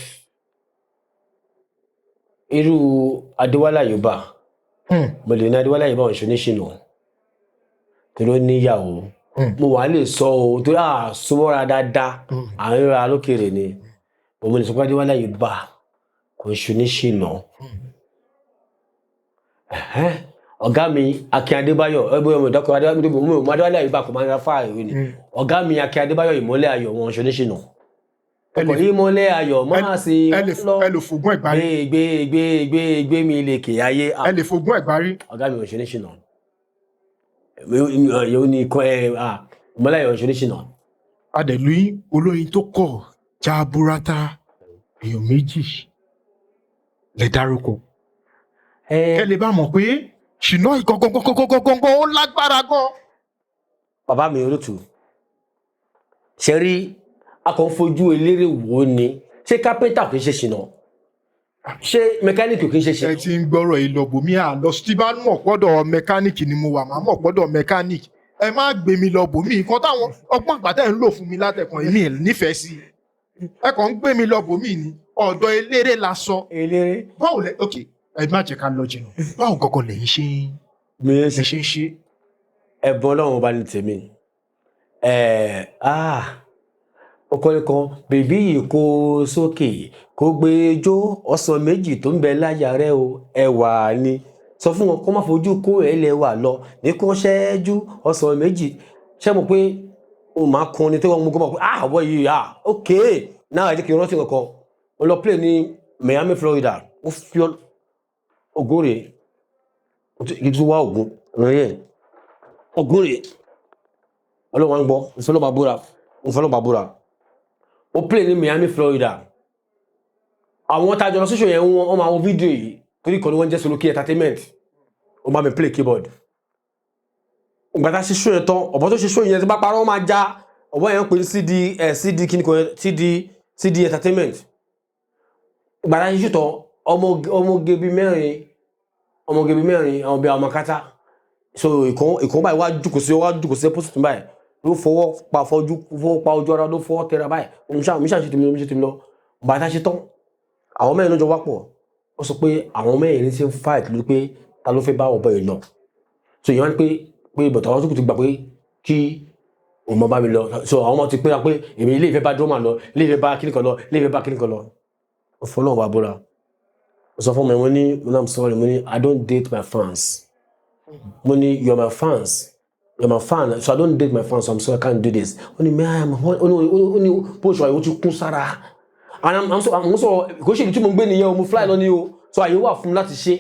Speaker 1: irú Adéwálé Àyùbá, mo lè ní Adéwálé Àyùbá òun ṣe oníṣìnà torí ó níyàwó. Mo wà lè sọ o, torí à súnmọ́ra dáadáa, à ń ríra lókèrè ni. Mo lè sọ pé Adéwálé Àyùbá kò ń ṣe oníṣìnà. Ẹ̀hẹ́n. Ọ̀gá mi Akin Adébáyọ̀, ẹgbẹ́ ọmọ ìdákọ̀ Adébáyọ̀, mo Adéwálé Àyùbá kò máa ń ra fáà ìwé ni. Ọ̀gá mi Akin Adébáyọ̀, Ìmọ́lẹ̀ Ayọ̀, wọn ṣe oníṣìnà. Ọkọ̀ Ìmọ́lẹ̀ Ayọ̀ máa ṣe
Speaker 2: ẹ lè
Speaker 1: lọ
Speaker 2: ẹ lè fògùn ẹ̀gbárí.
Speaker 1: Gbé gbé gbé gbé gbé mi lèkè ayé.
Speaker 2: Ẹ lè fògùn ẹ̀gbárí.
Speaker 1: Ọ̀gá mi ò ṣe oníṣìnà. Yóò ní ikọ̀ ẹ̀ Ìmọ́lẹ̀ Ayọ̀ ṣe oníṣìnà.
Speaker 2: Adẹ̀lú olórin tó kọ̀ já burata, èèyàn méjì lè dárúkọ. Kẹ́ lè bá mọ̀ pé ṣìnà ìgangangangangangan ó lágbára gan.
Speaker 1: Bàbá mi olótù ṣe rí. A kàn ń fojú eléré wò ó ni. Ṣé kápẹ́ntà kì í ṣe ṣìnà? Ṣé mẹkáníìkì kì í ṣe ṣìnà?
Speaker 2: Ẹ ti ń gbọ́rọ̀ yìí lọ bòmí à lọ. Tí bá mọ̀ pọ́dọ̀ mẹkáníìkì ni mo wà, máa mọ̀ pọ́dọ̀ mẹkáníìkì. Ẹ má gbé mi lọ bòmí. Nǹkan táwọn ọgbọ́n àgbà tẹ̀ ń lò fún mi látẹ̀kàn, èmi ẹ̀ nífẹ̀ẹ́ sí i. Ẹ kàn ń gbé mi lọ bòmí ni. Ọ̀dọ̀ eléré la sọ.
Speaker 1: Eléré.
Speaker 2: Báwo lẹ, ok, ẹ má jẹ́ ká lọ jìnnà. Báwo gangan lẹ̀yin ṣe ń
Speaker 1: Mi
Speaker 2: lẹ ṣe ń ṣe?
Speaker 1: Ẹ̀bùn Ọlọ́run ọba ní tèmi. Ẹ̀ ah, ọkùnrin kan bèbí yìí kó sókè, kó gbé jó ọsàn méjì tó ń bẹ láyà rẹ o, ẹwà ni. Sọ fún wọn kó má fojú kó ẹlẹ́wà lọ ní kó ṣẹ́jú ọsàn méjì. Ṣé mo pé o máa kún ni tí wọ́n mú kó mọ̀ pé ah, wọ́n yìí, ah, ok, náà ẹ jẹ́ kí n rántí kankan. Mo lọ play ní Miami, Florida. Ó fi ogún rèé kí tún wá ògùn rẹ̀, ogún rèé. Ọlọ́run wa ń gbọ́, ìfọlọ́ba búra, ìfọlọ́ba búra. Ó play ní Miami, Florida. Àwọn tájọ lọ sọ́sọ̀ yẹn, wọ́n máa wo fídíò yìí torí ìkànnì wọn jẹ́ Soloki Entertainment. Ó bá mi play keyboard. Ìgbà tá a ṣe show yẹn tán, ọ̀bọ tó ṣe show yẹn, tí bá parọ́, wọ́n máa já ọ̀bọ yẹn ń pè ní CD ẹ̀ CD kíni kan, CD Entertainment. Ìgbà tá a ṣe show tán, ọmọge bíi mẹ́rin, ọmọge bíi mẹ́rin, àwọn bíi àwọn akátá. So ìkan báyìí wá jùkú sí opposite báyìí, ló fọwọ́ pa fọjú, fọwọ́ pa ojú ara, ló fọwọ́ tẹra báyìí. Mo ṣáà ṣe tèmi lọ, mo ṣe tèmi lọ. Bàtà ṣe tán, àwọn mẹ́rin ló jọ wá pọ̀. Ó sọ pé àwọn mẹ́rin ti ń fight lórí pé ta ló fẹ́ bá ọ̀bọ yìí lọ. So ìyẹn wá ní pé bọ̀tà àwọn tó kù ti gbà pé kí òun máa bá mi lọ. So àwọn ọmọ ti pé pé èmi ilé ìfẹ́ bá drummer lọ, ilé ìfẹ́ bá kíní kan lọ, ilé ìfẹ́ bá kíní kan lọ. Ó fọ́ náà wà búra. Ó sọ fún mi, mo ní I'm sorry. Mo ní I don't date my fans. Mo ní you are my fans, you are my fan, so I don't date my fans, so I'm sorry, I can't do this. Ó ní mẹ́rin, ó ní bó ṣe wà yìí, ó ti kún sára. And I'm so kò ṣe ìlú tí mo ń gbé nìyẹn o, mo fly lọ ní o. So àyè wà fún mi láti ṣe.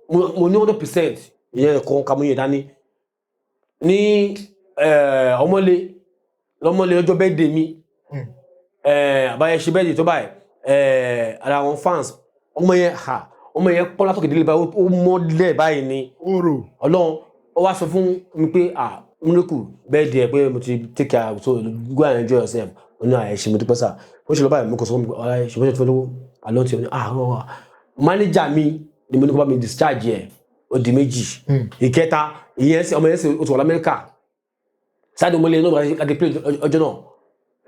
Speaker 1: Mo ní 100%. Ìyẹn kan kà mú yẹn dání ní ọmọlé lọmọlé ọjọ́ birthday mi. Àbáyé ṣe birthday tó báyìí, ara àwọn fans, ọmọ yẹn ha, ọmọ yẹn pọ́n látòkè délé báyìí, ó mọ́lẹ̀ báyìí ni.
Speaker 2: Orò.
Speaker 1: Ọlọ́run, ó wá sọ fún mi pé ah, Miracle, birthday ẹ pé mo ti take care, so go and enjoy yourself. Ó ní àyè ṣe, mo dúpẹ́ sà. Ó ṣe lọ báyìí, mo kàn sọ fún mi, ọ̀rẹ́ ṣe bó ṣe ti fẹ́ lówó àlọ́ tí ó ní ah, ọ̀ manager mi ni mo ní kó bá mi discharge ẹ̀. Ó di méjì. Ìkẹta, ìyẹn sì, ọmọ yẹn sì, ó ti wà lamẹ́ríkà sáàdì ọmọlẹ́yìn náà láti play ọjọ́ náà.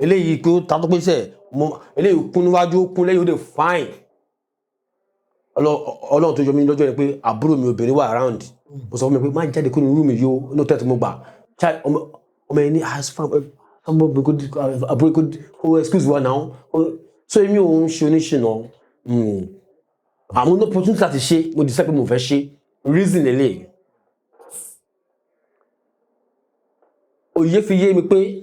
Speaker 1: Eléyìí kó ta tó pé sẹ́ mo eléyìí kún níwájú, ó kún lẹ́yìn, ó dé fine. Ọlọ́run tó yọ mí lọ́jọ́ yẹn pé àbúrò mi obìnrin wà around. Mo sọ fún mi pé má jáde kúrò ní room yìí o, ní hotel tí mo gbà. Ọmọ yẹn ní ọmọ àbúrò kò excuse wa now. So èmi ò ń ṣe oníṣìnà. Àwọn opportunity láti ṣe, mo decide pé mo fẹ́ ṣe. Reason lélẹ̀, òye fi yé mi pé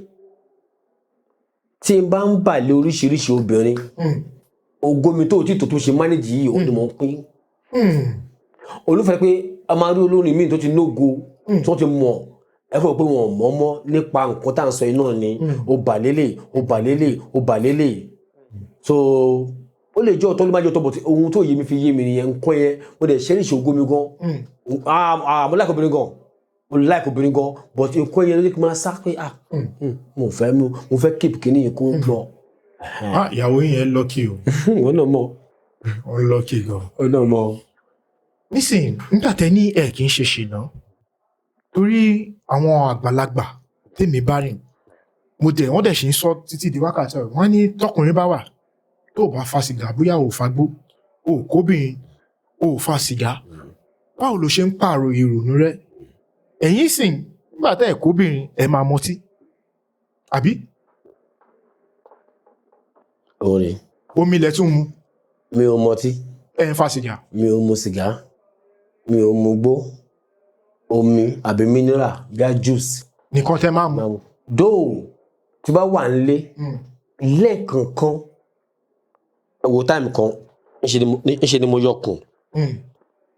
Speaker 1: tí n bá ń bà lé oríṣiríṣi obìnrin, ògo mi tó tí tó tó ṣe manage yìí, òun ni mo ń pín. Olúfẹ́ pé a máa rí olórin míì tó ti nógo, tí wọ́n ti mọ̀ ẹ fẹ́ pé wọn ò mọ̀ mọ́ nípa nǹkan tá à ń sọ yìí náà ni. Ó bà lélẹ̀, ó bà lélẹ̀, ó bà lélẹ̀. So ó lè jẹ́ ọ̀tọ̀, ló má jẹ́ ọ̀tọ̀, but ohun tó yé mi fi yé mi nìyẹn. Nǹkan yẹn, mo dẹ̀ cherish ògo mi gan. Ah ah, mo like obìnrin gan, mo like obìnrin gan, but nǹkan yẹn ló ní kí n máa sá pé ah, mo fẹ́ keep kíní yìí kó lọ.
Speaker 2: Ah, ìyàwó yẹn lucky o.
Speaker 1: Ìwọ náà mọ̀.
Speaker 2: Ó lucky gan.
Speaker 1: Ó náà mọ̀.
Speaker 2: Nísìnyí, nígbà tẹ ní ẹ kì í ṣe ṣìnà, torí àwọn àgbàlagbà tèmi bá rìn, mo dẹ̀ wọ́n dẹ̀ ṣì ń sọ títí di wákàtí ọ̀rọ̀, wọ́n ní tọkùnrin bá wà tó bá fa sìgá, bóyá ò fagbó, ò kóbìnrin, ò fa sìgá, báwo ló ṣe ń pààrọ̀ ìrònú rẹ? Ẹ̀yin sì, nígbà tẹ́ ẹ̀ kóbìnrin, ẹ̀ máa mọtí, àbí?
Speaker 1: Òun ni.
Speaker 2: Omi ilẹ̀ tún mu.
Speaker 1: Mi ò mọtí.
Speaker 2: Ẹ̀ ń fa sìgá.
Speaker 1: Mi ò mu sìgá, mi ò mu gbó. Omi àbí mineral bíi juice
Speaker 2: nìkan tẹ́ máa mu.
Speaker 1: Dóò tí bá wà nílé lẹ́ẹ̀kọ̀ọ̀kan, ẹ wo time kan, ńṣe ni mo yọkùn.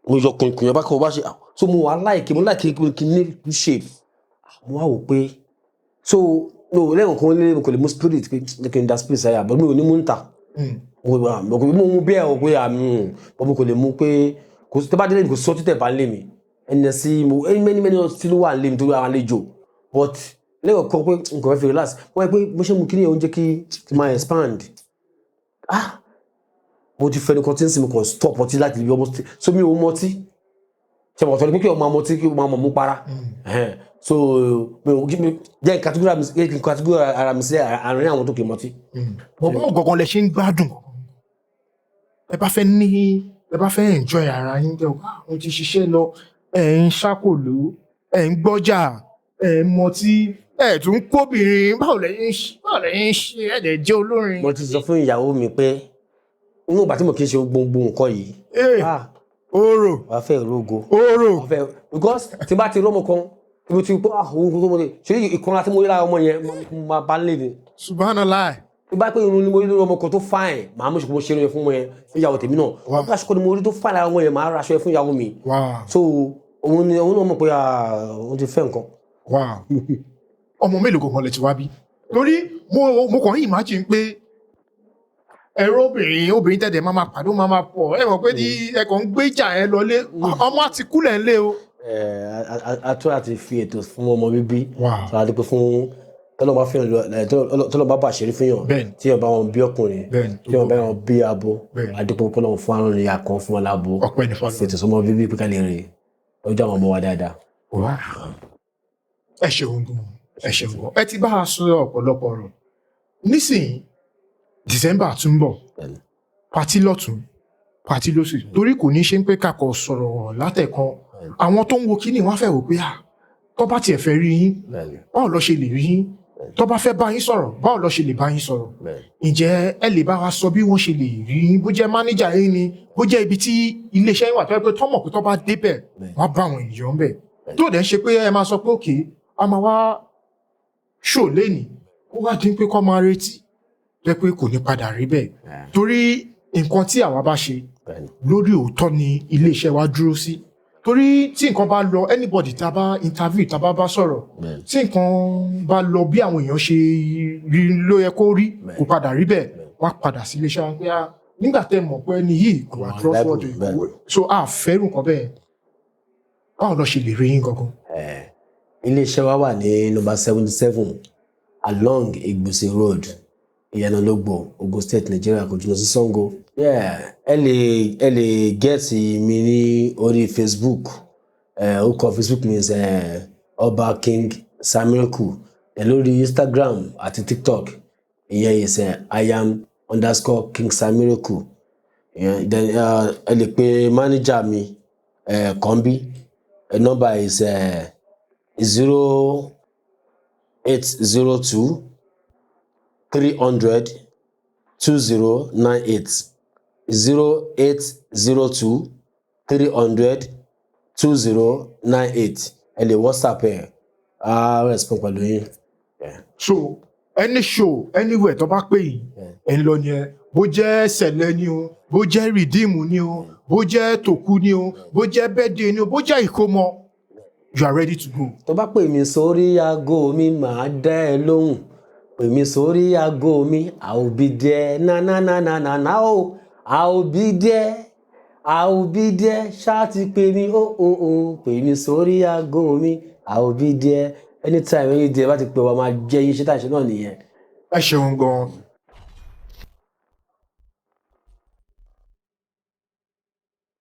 Speaker 1: Mo yọkùn, ikùn yẹn bá kọ́ bá ṣe. So mo wà like, mo like kí n ní shape. Mo wá wò pé so no, lẹ́ẹ̀kọ̀ọ̀kan nílé, mo kò lè mú spirit pé jẹ́ kí n da spirit sáyà, but mi ò ní mú ń ta. Mo kò mú bí ẹ o pé àmì, but mo kò lè mú pé kò sí. Tẹ́ bá délé mi, kò sọ títẹ̀ bá ń lé mi ẹnì sí mo many many ọtí ló wà ń lé mi torí àwọn àlejò, but Lẹ́yìn kan pé nǹkan fẹ́ fi relax, wọ́n yẹ pé bó ṣe mú kí ni ó ń jẹ́ kí máa expand. Ah, mo ti fẹnu kan tí ń sìn, mo kàn stop ọtí láti ibi almost, so mi ò mọtí. Ṣe mọ̀ tọ́ ni pé kí o máa mọtí, kí o máa mọ̀ mú para. So mi ò kí mi jẹ́ category ara mi sí àárín àwọn tó kì í mọtí.
Speaker 2: Bọ̀ báwo gangan lẹ ṣe ń gbádùn? Ẹ bá fẹ́ ní, ẹ bá fẹ́ enjoy ara yín jẹ́, ah, mo ti ṣiṣẹ́ lọ, ẹ ń ṣàkòlò, ẹ ń gbọ́jà, ẹ ń mọtí, ẹ tún ń kóbìnrin. Báwo lẹ ń ṣe ẹ lè jẹ́ olórin?
Speaker 1: Mo ti sọ fún ìyàwó mi pé inú ìgbà tí mo kì í ṣe gbogbo nǹkan yìí, ah,
Speaker 2: Orò.
Speaker 1: Wàá fẹ́ rógo.
Speaker 2: Orò.
Speaker 1: Wàá fẹ́, because tí bá ti rọ́mọ kan tí mo ti pé, ah, òun tó mo lè ṣe ìkanra tí mo rí lára ọmọ yẹn, mo máa bá ń lè ní.
Speaker 2: Subhanallah.
Speaker 1: Tí bá pé irun ni mo rí lórí ọmọ kan tó fine, màá mú ìṣòkò ṣe irun yẹn fún ọmọ yẹn, fún ìyàwó tèmi náà. Bí aṣọ kan ni mo rí tó fine lára ọmọ yẹn, màá ra aṣọ yẹn fún ìyàwó mi. So òun ni òun náà mọ̀ pé, ah, òun ti fẹ́ nǹkan.
Speaker 2: Wow. Ọmọ mélòó gangan lẹ ti wá bí? Torí mo kàn ń imagine pé ẹ̀rọ obìnrin tẹ̀dẹ̀ máa máa pàdé, ó máa máa pọ̀. Ẹ mọ̀ pé ní ẹ kàn ń gbéjà ẹ lọlé, ọmọ àti kúlẹ̀ ń lé o.
Speaker 1: Ẹ a tó láti fi ètò fún ọmọ bíbí. So a dúpẹ́ fún tọ́lọ́ bá fihàn ẹ, tọ́lọ́ bá bàṣírí fún yàn, tí yàn bá wọn bí ọkùnrin, tí yàn bá wọn bí abo. A dúpẹ́ pé Ọlọ́run fún àrùn ìyá kan fún wọn lábo.
Speaker 2: Ọpẹ́ ní fọ́lọ́run.
Speaker 1: Fètò sọmọ bíbí pé ká lè rìn ọjọ́ àwọn ọmọ wa dáadáa.
Speaker 2: Ẹ ṣeun gan, ẹ ṣeun gan. Ẹ ti bá a sọ ọ̀pọ̀lọpọ̀ ọ̀rọ̀ nísìnyí. December tún bọ̀, party lọ́tún, party lósì, torí kò ní ṣe ń pé kakọ̀ sọ̀rọ̀ látẹ̀kan. Àwọn tó ń wo kíní wọ́n fẹ́ wò pé, à, tó bá tiẹ̀ fẹ́ rí yín, báwo lọ ṣe lè rí yín? Tó bá fẹ́ bá yín sọ̀rọ̀, báwo lọ ṣe lè bá yín sọ̀rọ̀? Ǹjẹ́ ẹ lè bá wa sọ bí wọ́n ṣe lè rí yín? Bó jẹ́ mánéjà yín ni, bó jẹ́ ibi tí iléeṣẹ́ yín wà, tó yẹ pé tọ́mọ̀ pé tó bá débẹ̀, wọ́n á bá àwọn ènìyàn ń bẹ̀, tó dẹ̀ ń ṣe pé ẹ máa sọ pé òkè a máa wá ṣò lénìí, ó wá dín pé kọ́ máa retí jẹ́ pé kò ní padà rí bẹ́ẹ̀, torí nǹkan tí àwa bá ṣe lórí òótọ́ ni iléeṣẹ́ wa dúró sí. Torí tí nǹkan bá lọ, anybody tá a bá interview, tá a bá bá sọ̀rọ̀, tí nǹkan bá lọ bí àwọn èèyàn ṣe rí ló yẹ kó rí, kò padà rí bẹ́ẹ̀, wọ́n á padà sí iléeṣẹ́ wa pé, ah, nígbà tẹ́ mọ̀ pé ẹni yìí kò wá
Speaker 1: Àwọn
Speaker 2: trustworthy.
Speaker 1: reliable.
Speaker 2: So a fẹ́rù nǹkan bẹ́ẹ̀. Báwo lọ ṣe lè rí yín gangan?
Speaker 1: Iléeṣẹ́ wa wà ní number 77 along Igbuse Road, Ìyànà-Ológbò, Ogun State, Nigeria, kò jìnnà sí Sango. Yeah, ẹ lè get mi ní orí Facebook. Orúkọ Facebook mi is Ọba King Samiracle. Ẹ lórí Instagram àti TikTok, ìyẹn is I am_KingSamiracle. Ìyẹn then ẹ lè pe manager mi, Kombi. Number is 0802 300 2098, 0802 300 2098. Ẹ lè WhatsApp ẹ, á respond pẹ̀lú yín. Yeah.
Speaker 2: So any show anywhere tó bá pè yín, ẹ ń lọ ni ẹ, bó jẹ́ sẹ̀lẹ̀ ni o, bó jẹ́ Redeem ni o, bó jẹ́ tòkú ni o, bó jẹ́ birthday ni o, bó jẹ́ ìkómọ, you are ready to go.
Speaker 1: Tó bá pè mí sórí aago mi, màá dá ẹ lóhùn. Pè mí sórí aago mi, I will be there, na na na na na na o, I will be there, I will be there. Ṣáà ti pè mí o o o, pè mí sórí aago mi, I will be there anytime, any day. Bá ti pè wá, máa jẹ́ yín. Ṣé tá à ń ṣe náà nìyẹn.
Speaker 2: Ẹ ṣeun gan.